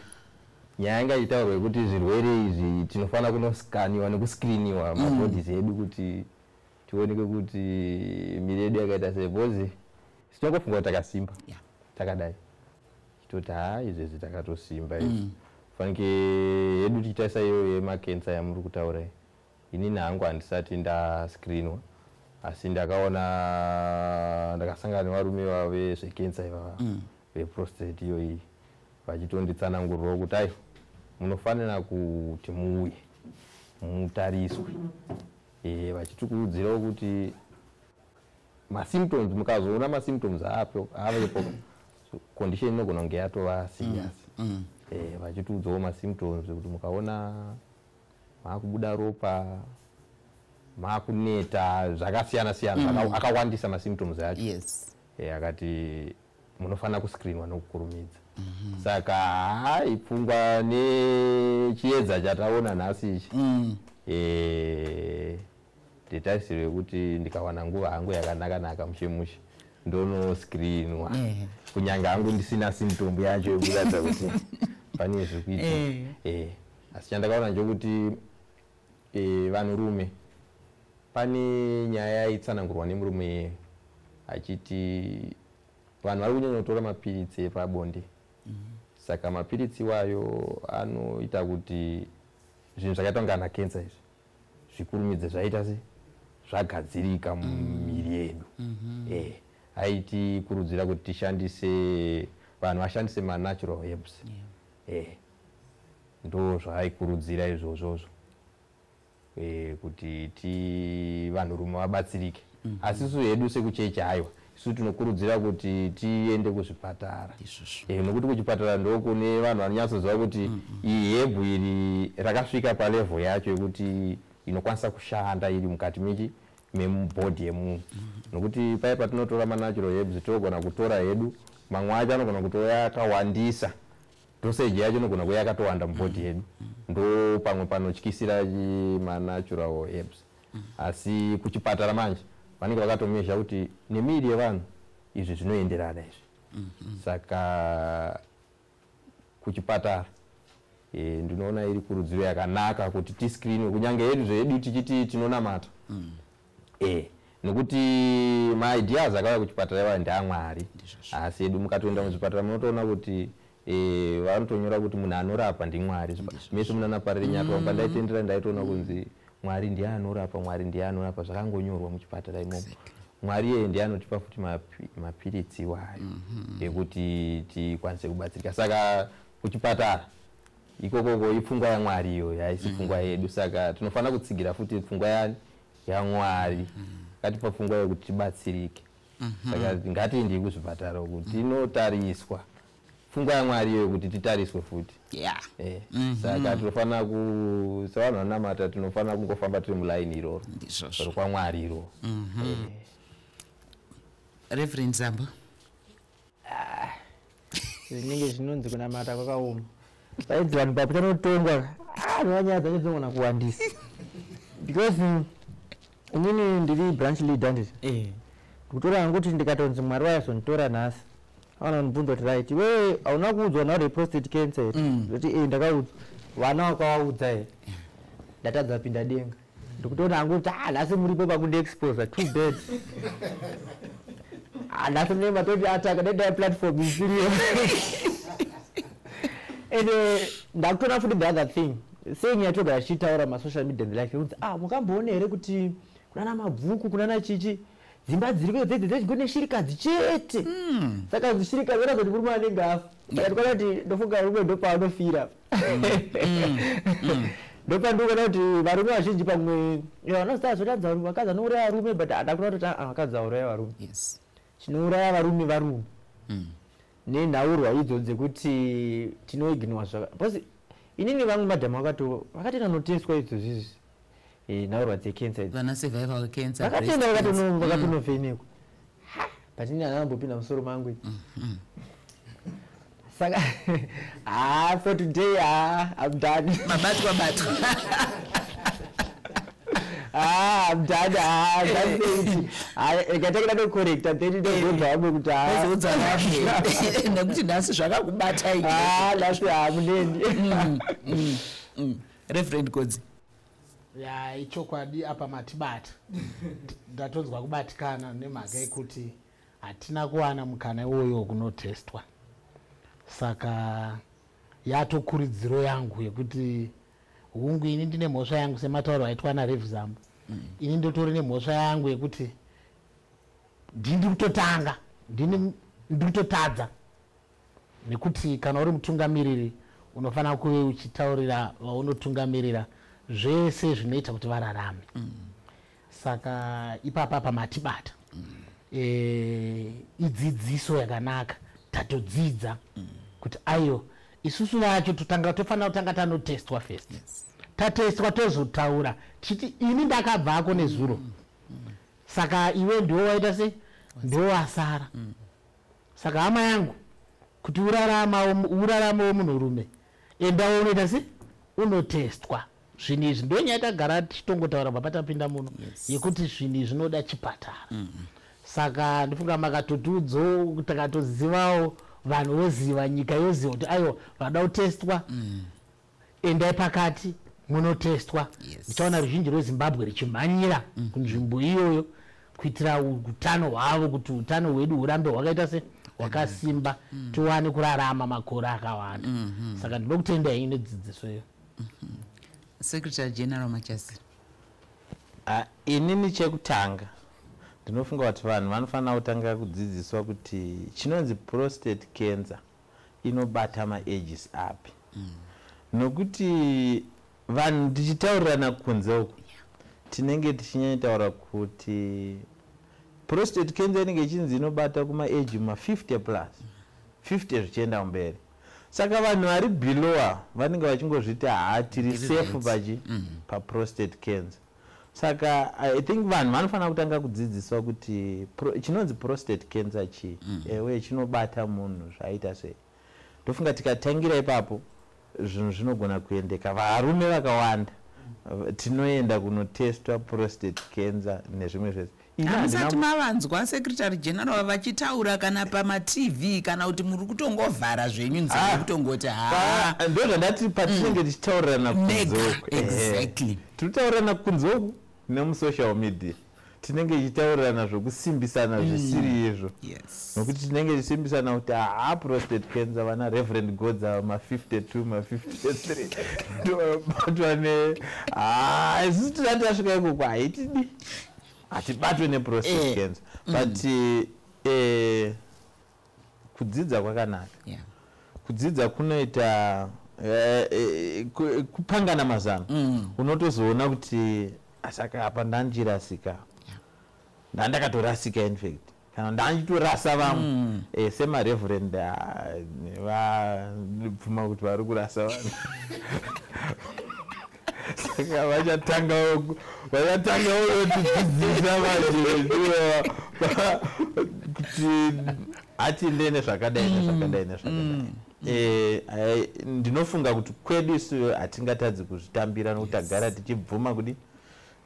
nyaya yanga ichitaurwa yekuti zvirwere izvi tinofanira kunoskaniwa nekuscreeniwa mabodies edu kuti tioneke kuti miri yedu yakaita sei, because tinongofunga kuti takasimba, takadai chitoti, "Ha, izvezvi takatosimba izvi." Fanike yedu tichitarisa iyoyo yemakensa yamuri kutaura, inini hangu handisati ndascreenwa, asi ndakaona ndakasangana nevarume vezvekensa ivava, veprostate iyoyi, vachitonditsanangurirawo kuti aiwa, munofanira kuti muuye mutariswe. Vachitikurudzirawo kuti masymptoms, mukazoona masymptoms avepo, condition inogona kunge yatova serious. Vachitiudzawo masymptoms kuti mukaona maakubuda ropa, maakuneta, zvakasiyana siyana, akawandisa masymptoms acho. Akati Munofanira kuscreenwa nokukurumidza. Saka hai, pfungwa nechiedza chataona nhasi ichi, nditarisiro yekuti ndikawana nguva hangu yakanaka-naka, mushe mushe, ndonoscreenwa, kunyange hangu ndisina symptom yacho yekuratidza kuti pane zviri kuitika. Asi chandakaona ndechekuti vanhurume, pane nyaya yaitsanangurwa nemurume achiti vanhu vari kunyanya kutora mapiritsi epabonde. Saka mapiritsi iwayo anoita kuti zvinhu zvakaita kunge ana kensa izvi zvikurumidze zvaita se zvagadzirika mumiviri yedu. Aitikurudzira kuti tishandise, vanhu vashandise manatural herbs. Ndo zvaaikurudzira izvozvozvo, kuti ti vanhurume vabatsirike. Asi isu hedu sekuchechi, haiwa, isu tinokurudzira kuti tiende kuzvipatara. Nokuti kuchipatara ndokune vanhu vanonyatsoziva kuti iyi herb iri rakasvika palevel yacho yekuti inokwanisa kushanda iri mukati mechi memubody yemunhu. Nokuti pai patinotora manatural herbs, tinogona kutora hedu mamwe acho anogona kutouya akawandisa, dosage yacho inogona kuuya yakatowanda mubody yedu. Ndo pamwe panotyisira manatural herbs. Asi kuchipatara manje vanenge vakatomezha kuti nemiviri yevanhu izvi zvinoenderana izvi. Saka kuchipatara ndinoona iri kurudziro yakanaka kuti tiscreenwe, kunyange hedu zvedu tichiti tinonamata, nekuti maideas akauya kuchipatara iwayo ndeamwari. Asi edu mukatoenda muzvipatara munotoona kuti vanotonyora kuti munhu anorapa ndimwari. Mese munana Parirenyatwa, pandaitendera ndaitoona kunzi Mwari ndiye anorapa, Mwari ndiye anorapa, zvakangonyorwa muchipatara imomo. Mwari iyeye ndiye anotipa futi mapiritsi iwayo ekuti tikwanise kubatsirika. Saka kuchipatara ikokoko ipfungwa yamwari iyoyo, haisi pfungwa yedu. Saka tinofanira kutsigira futi pfungwa yani yamwari akatipa pfungwa yekuti tibatsirike. Saka ngatiendei kuzvipatara uku tinotariswa, pfungwa yamwari iyoyo kuti titariswe futi. Saka tinofanira ku sevanhu vanamata tinofanira kungofamba tiri mulaini iroro rokwamwari iroro. Reverend Zambo. Zvinenge zvinonzi kunamata kwakaoma, vaidzi vanhu papo chanotongwa nyaya dzacho dzinogona kuwandisa, because inini ndiri branch leader, nditi ndikutora hangu kuti ndikatonzi Mwari wayazonditora nhasi, vana vanobvunza kuti, "Right, iwewe hauna kuudzwa nauri prostate cancer here?" Ndoti, "E, ndakaudzwa." "Vana wakavaudza here?" Ndatadza pinda denga. Ndikutoona hangu kuti, ah, nhasi muripo pakundiexposa, too bad. Ah, nhasi mune matoti ataka dai platform isiriyo. And ndakutoona futi the other thing, saying yatogara tichitaura masocial media and the like, kunzi, "Ah, mukamboona here kuti kunana Mabvuku, kunana chichi, dzimba dziriko dzedze dzechigone shirikadzi chete?" Saka shirikadzi vana kuti murume anenge afa. Saka ndikuona kuti, ndofunga varume ndopavanofira, ndopandikuona kuti varume vazhinji pamwe vanozita zvotanzi vakadzi vanouraya varume, but handakuona kuti, ah, vakadzi vauraya varume. Chinouraya varume, varume nenhaurwa idzo dzekuti tinoignora zvaka, because inini vamwe madhamu vakato vakatoenda notestwa idzo zvizvi, nhaurwa dzecancer idzi. Vana cervical cancer. Vakatoenda vakatonovhenekwa, but ini handambopinda musoro mangu. Saka, ah, for today, ah, I'm done. Mabatwa batwa. Ah, I'm done. Ah, that's it. Ah, ikatanga ndocorrecta, then ndozobva vamwe kuti, ah, ozoudza vamwe nekuti nhasi zvakakubata. Ah, nhasi hamuneni. Reverend Godzi. Ya, ichokwadi, apa matibata, ndatonzwa kubatikana nemhaka yekuti hatina kuwana mukana iwoyo wekunotestwa. Saka yatokurudziro yangu yekuti, hungu, ini ndine mhosva yangu sematauro aitwa naRev Zambo. Ini ndotori nemhosva yangu yekuti ndini kutotanga, ndini ndiri kutotadza, nekuti kana uri mutungamiriri unofanira kuve uchitaurira vaunotungamirira zvese zvinoita kuti vararame. Saka ipapa pamatibata, idzidziso yakanaka, tatodzidza kuti aiyo isusu vacho totanga tofanira kutanga tanotestwa first. Tatestwa tozotaura tichiti, "Ini ndakabvako nezuro." Saka iwe ndiwo waita se ndiwo wasara. Saka hama yangu, kuti uraramewo munhurume, endawo unoita se unotestwa. Zvinhu izvi ndonyaya tagara tichitongotaura bva patapinda muno, yekuti zvinhu izvi zvinoda chipatara. Saka ndifunga makatotiudzawo, takatozivawo, vanhu voziva, nyika yoziva kuti aiwa, vada kutestwa, endai pakati munotestwa. Ndichaona ruzhinji rweZimbabwe richimhanyira kunzvimbo iyoyo kuitira utano hwavo, kuti utano hwedu hurambe hwakaita se hwakasimba, tiwane kurarama makore akawanda. Saka ndinokutendai nedzidziso iyo. Secretary General Machasi. Ah, inini chekutanga ndinofunga kuti vanhu vanofanira kutanga kudzidziswa kuti chinonzi prostate cancer inobata maages api, nokuti vanhu tichitaurirana kunze uku tinenge tichinyanyotaura kuti prostate cancer inenge ichinzi inobata kumaage ma50 plus, 50 zvichienda mberi. Saka vanhu vari below vanenge vachingozviti, "Haa, tiri safe pachi paprostate cancer." Saka I think vanhu vanofanira kutanga kudzidziswa kuti chinonzi prostate cancer chii, uye chinobata munhu zvaita sei. Ndofunga tikatangira ipapo zvinhu zvinogona kuendeka. Varume vakawanda tinoenda kunotestwa prostate cancer nezvimwe zvese. Ini Hamusati mavanzwa Secretary General vachitaura kana pamaTV, kana kuti muri kutongovhara zvenyu nzeve, kutongoti ha? Ndo zvandati, patinenge tichitaurirana kunze Mega, uku. Ehe. Tiri kutaurirana kunze uku nemusocial media, tinenge tichitaurirana zvokusimbisana zvisiri izvo, nokuti tinenge tichisimbisana kuti haa, prostate cancer, vana Reverend Gods ava ma52, ma53 ndovabatwa ne. Haa, isusu tisati tasvika ikoko haitidi, hatibatwe neprostate cancer. But kudzidza kwakanaka. Kudzidza kunoita kupangana mazano. Unotozoona kuti saka apa ndanjirasika, ndandakatorasika, infact kana ndanditorasa vamwe. Semareverend vabvuma kuti vari kurasa vanhu, saka vachatangawo kutidzidzisa manje kuti hatinde nezvakadai, nezvakadai, nezvakadai. Ndinofunga kuti kwedu isu hatingatadzi kuzvitambira nokuti tagara tichibvuma kudi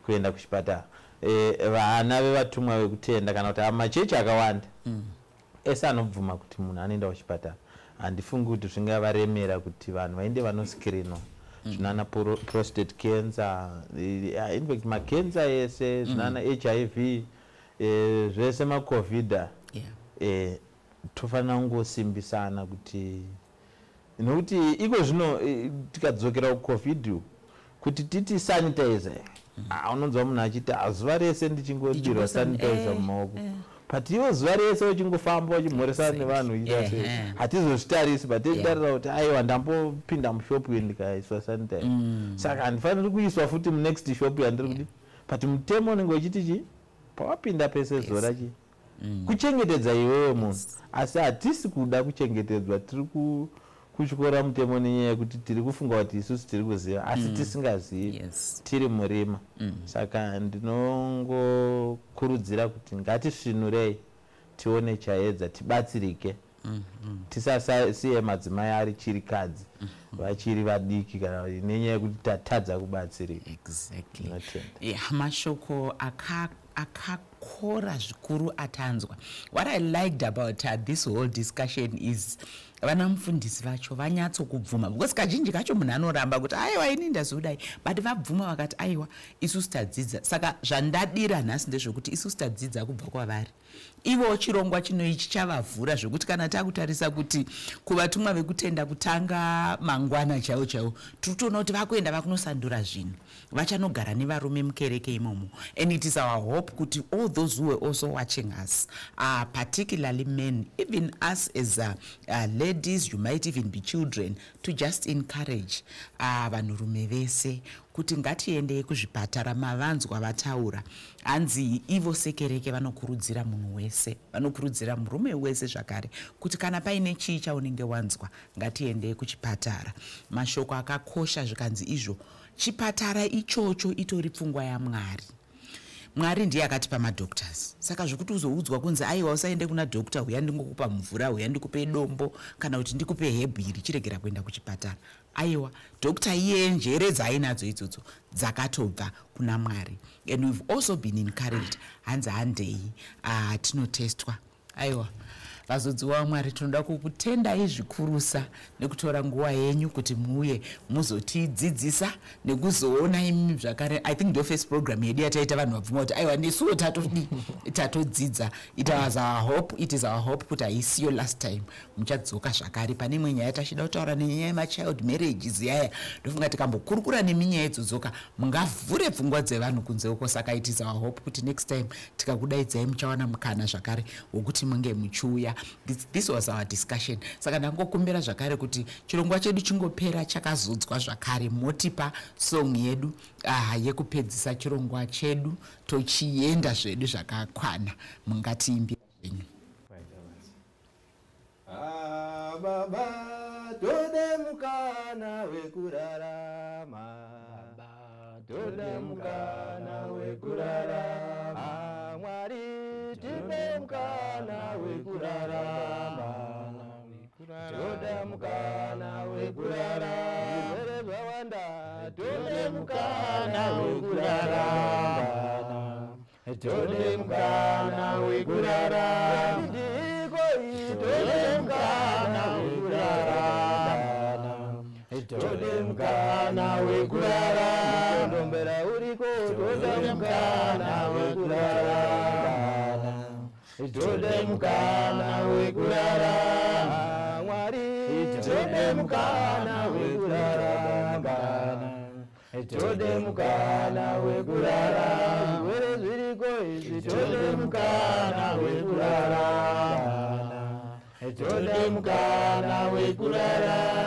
kuenda kuchipatara. Vana vevatumwa vekutenda kana kuti machechi akawanda ese anobvuma kuti munhu anoenda kuchipatara. Handifungi kuti zvingavaremera kuti vanhu vaende vanoscreenwa zvinana prostate cancer, infact macancer ese, zvinana HIV, zvese, maCOVID. Tofanira kungosimbisana kuti nokuti iko zvino tikadzokera kuCOVID kuti titi sanitizer, unonzwa munhu achiti, "Ah, zuva rese ndichingodirwa sanitizer mumaoko." But iwo zuva rese uchingofamba uchimhoresana nevanhu uchiita sei, hatizozvitarisi, but tichitarira kuti aiwa, ndambopinda mushopu iyi ndikaiswa sanitizer, saka handifaniri kuiswa futi munext shop yandiri kudi. But mutemo unenge uchiti chi pawapinda pese zora chi kuchengetedza iwewe munhu. Asi hatisi kuda kuchengetedzwa, tiri kutyora mutemo nenyaya yekuti tiri kufunga kuti isusu tiri kuziva, asi tisingazivi, tiri murima. Saka ndinongokurudzira kuti ngatisvinurei tione chaedza, tibatsirike, tisasiye madzimai ari chirikadzi vachiri vadiki kana nenyaya yekuti tatadza kubatsirika. Ndinotenda. Yeah, mashoko akakora zvikuru atanzwa. What I liked about this whole discussion is vana mufundisi vacho vanyatsokubvuma, because kazhinji kacho munhu anoramba kuti aiwa, ini ndazodai, but vabvuma vakati aiwa, isusu tadzidza. Saka zvandadira nhasi ndezvekuti isusu tadzidza kubva kwavari ivo. Chirongwa chino ichi chavavhura zvekuti kana takutarisa kuti kuvatumwa vekutenda kutanga mangwana chaiwo chaiwo, tiri kutoona kuti vakuenda vakunosandura zvinhu, vachanogara nevarume mukereke imomo. And it is our hope kuti all those who were also watching us, particularly men, even us as ladies, you might even be children, to just encourage vanhurume vese kuti ngatiendei kuzvipatara. Mavanzwa vataura, hanzi ivo sekereke vanokurudzira munhu wese, vanokurudzira murume wese zvakare kuti kana paine chii chaunenge wanzwa, ngatiendei kuchipatara. Mashoko akakosha. Zvikanzi izvo chipatara ichocho itori pfungwa yaMwari. Mwari ndiye akatipa madoctors. Saka zvekuti uzoudzwa kunzi aiwa usaende kuna doctor, huya ndingokupa mvura, huya ndikupe dombo, kana kuti ndikupe hebhu iri, chiregera kuenda kuchipatara. Aiwa, doctor iye njere dzaainadzo idzodzo dzakatobva kuna Mwari. And we've also been encouraged, hanzi handei tinotestwa. Aiwa, vazodziwa vaMwari, tinoda kukutendai zvikurusa nekutora nguva yenyu kuti muuye muzotidzidzisa nekuzoona imi zvakare. I think ndo first program yedu yataita vanhu vabvuma kuti aiwa, nesuwo tatodi tatodzidza. It was our hope, it is our hope kuti haisiyo last time, muchadzoka zvakare pane imwe nyaya tachida kutaura, nenyaya yemachild marriages yaya. Ndofunga tikambokurukura neminyaya idzodzoka, mungavhure pfungwa dzevanhu kunze uko. Saka it is our hope kuti next time tikakudaidzai, muchawana mukana zvakare wokuti munge muchiuya. This was our discussion. Saka ndangokumbira zvakare kuti chirongwa chedu chingopera chakazodzwa zvakare, motipa song yedu yekupedzisa chirongwa chedu, tochienda zvedu zvakakwana. Mungatiimbira zvenyu. Ah, Baba, tode mukana wekurarama, tode mukana wekurarama. Ah, Mwari, tipe mukana wekurarama, tode mukana wekurarama. Zvirwere zvawanda, tode mukana wekurarama, tode mukana wekurarama. Ndiko, tode mukana wekurarama, tode mukana wekurarama. Ndombera uriko, tode mukana wekurarama, tode mukana wekurarama. Mwari, tode mukana wekurarama, tode mukana wekurarama. Zvirwere zviriko izvi, tode mukana wekurarama, tode mukana wekurarama.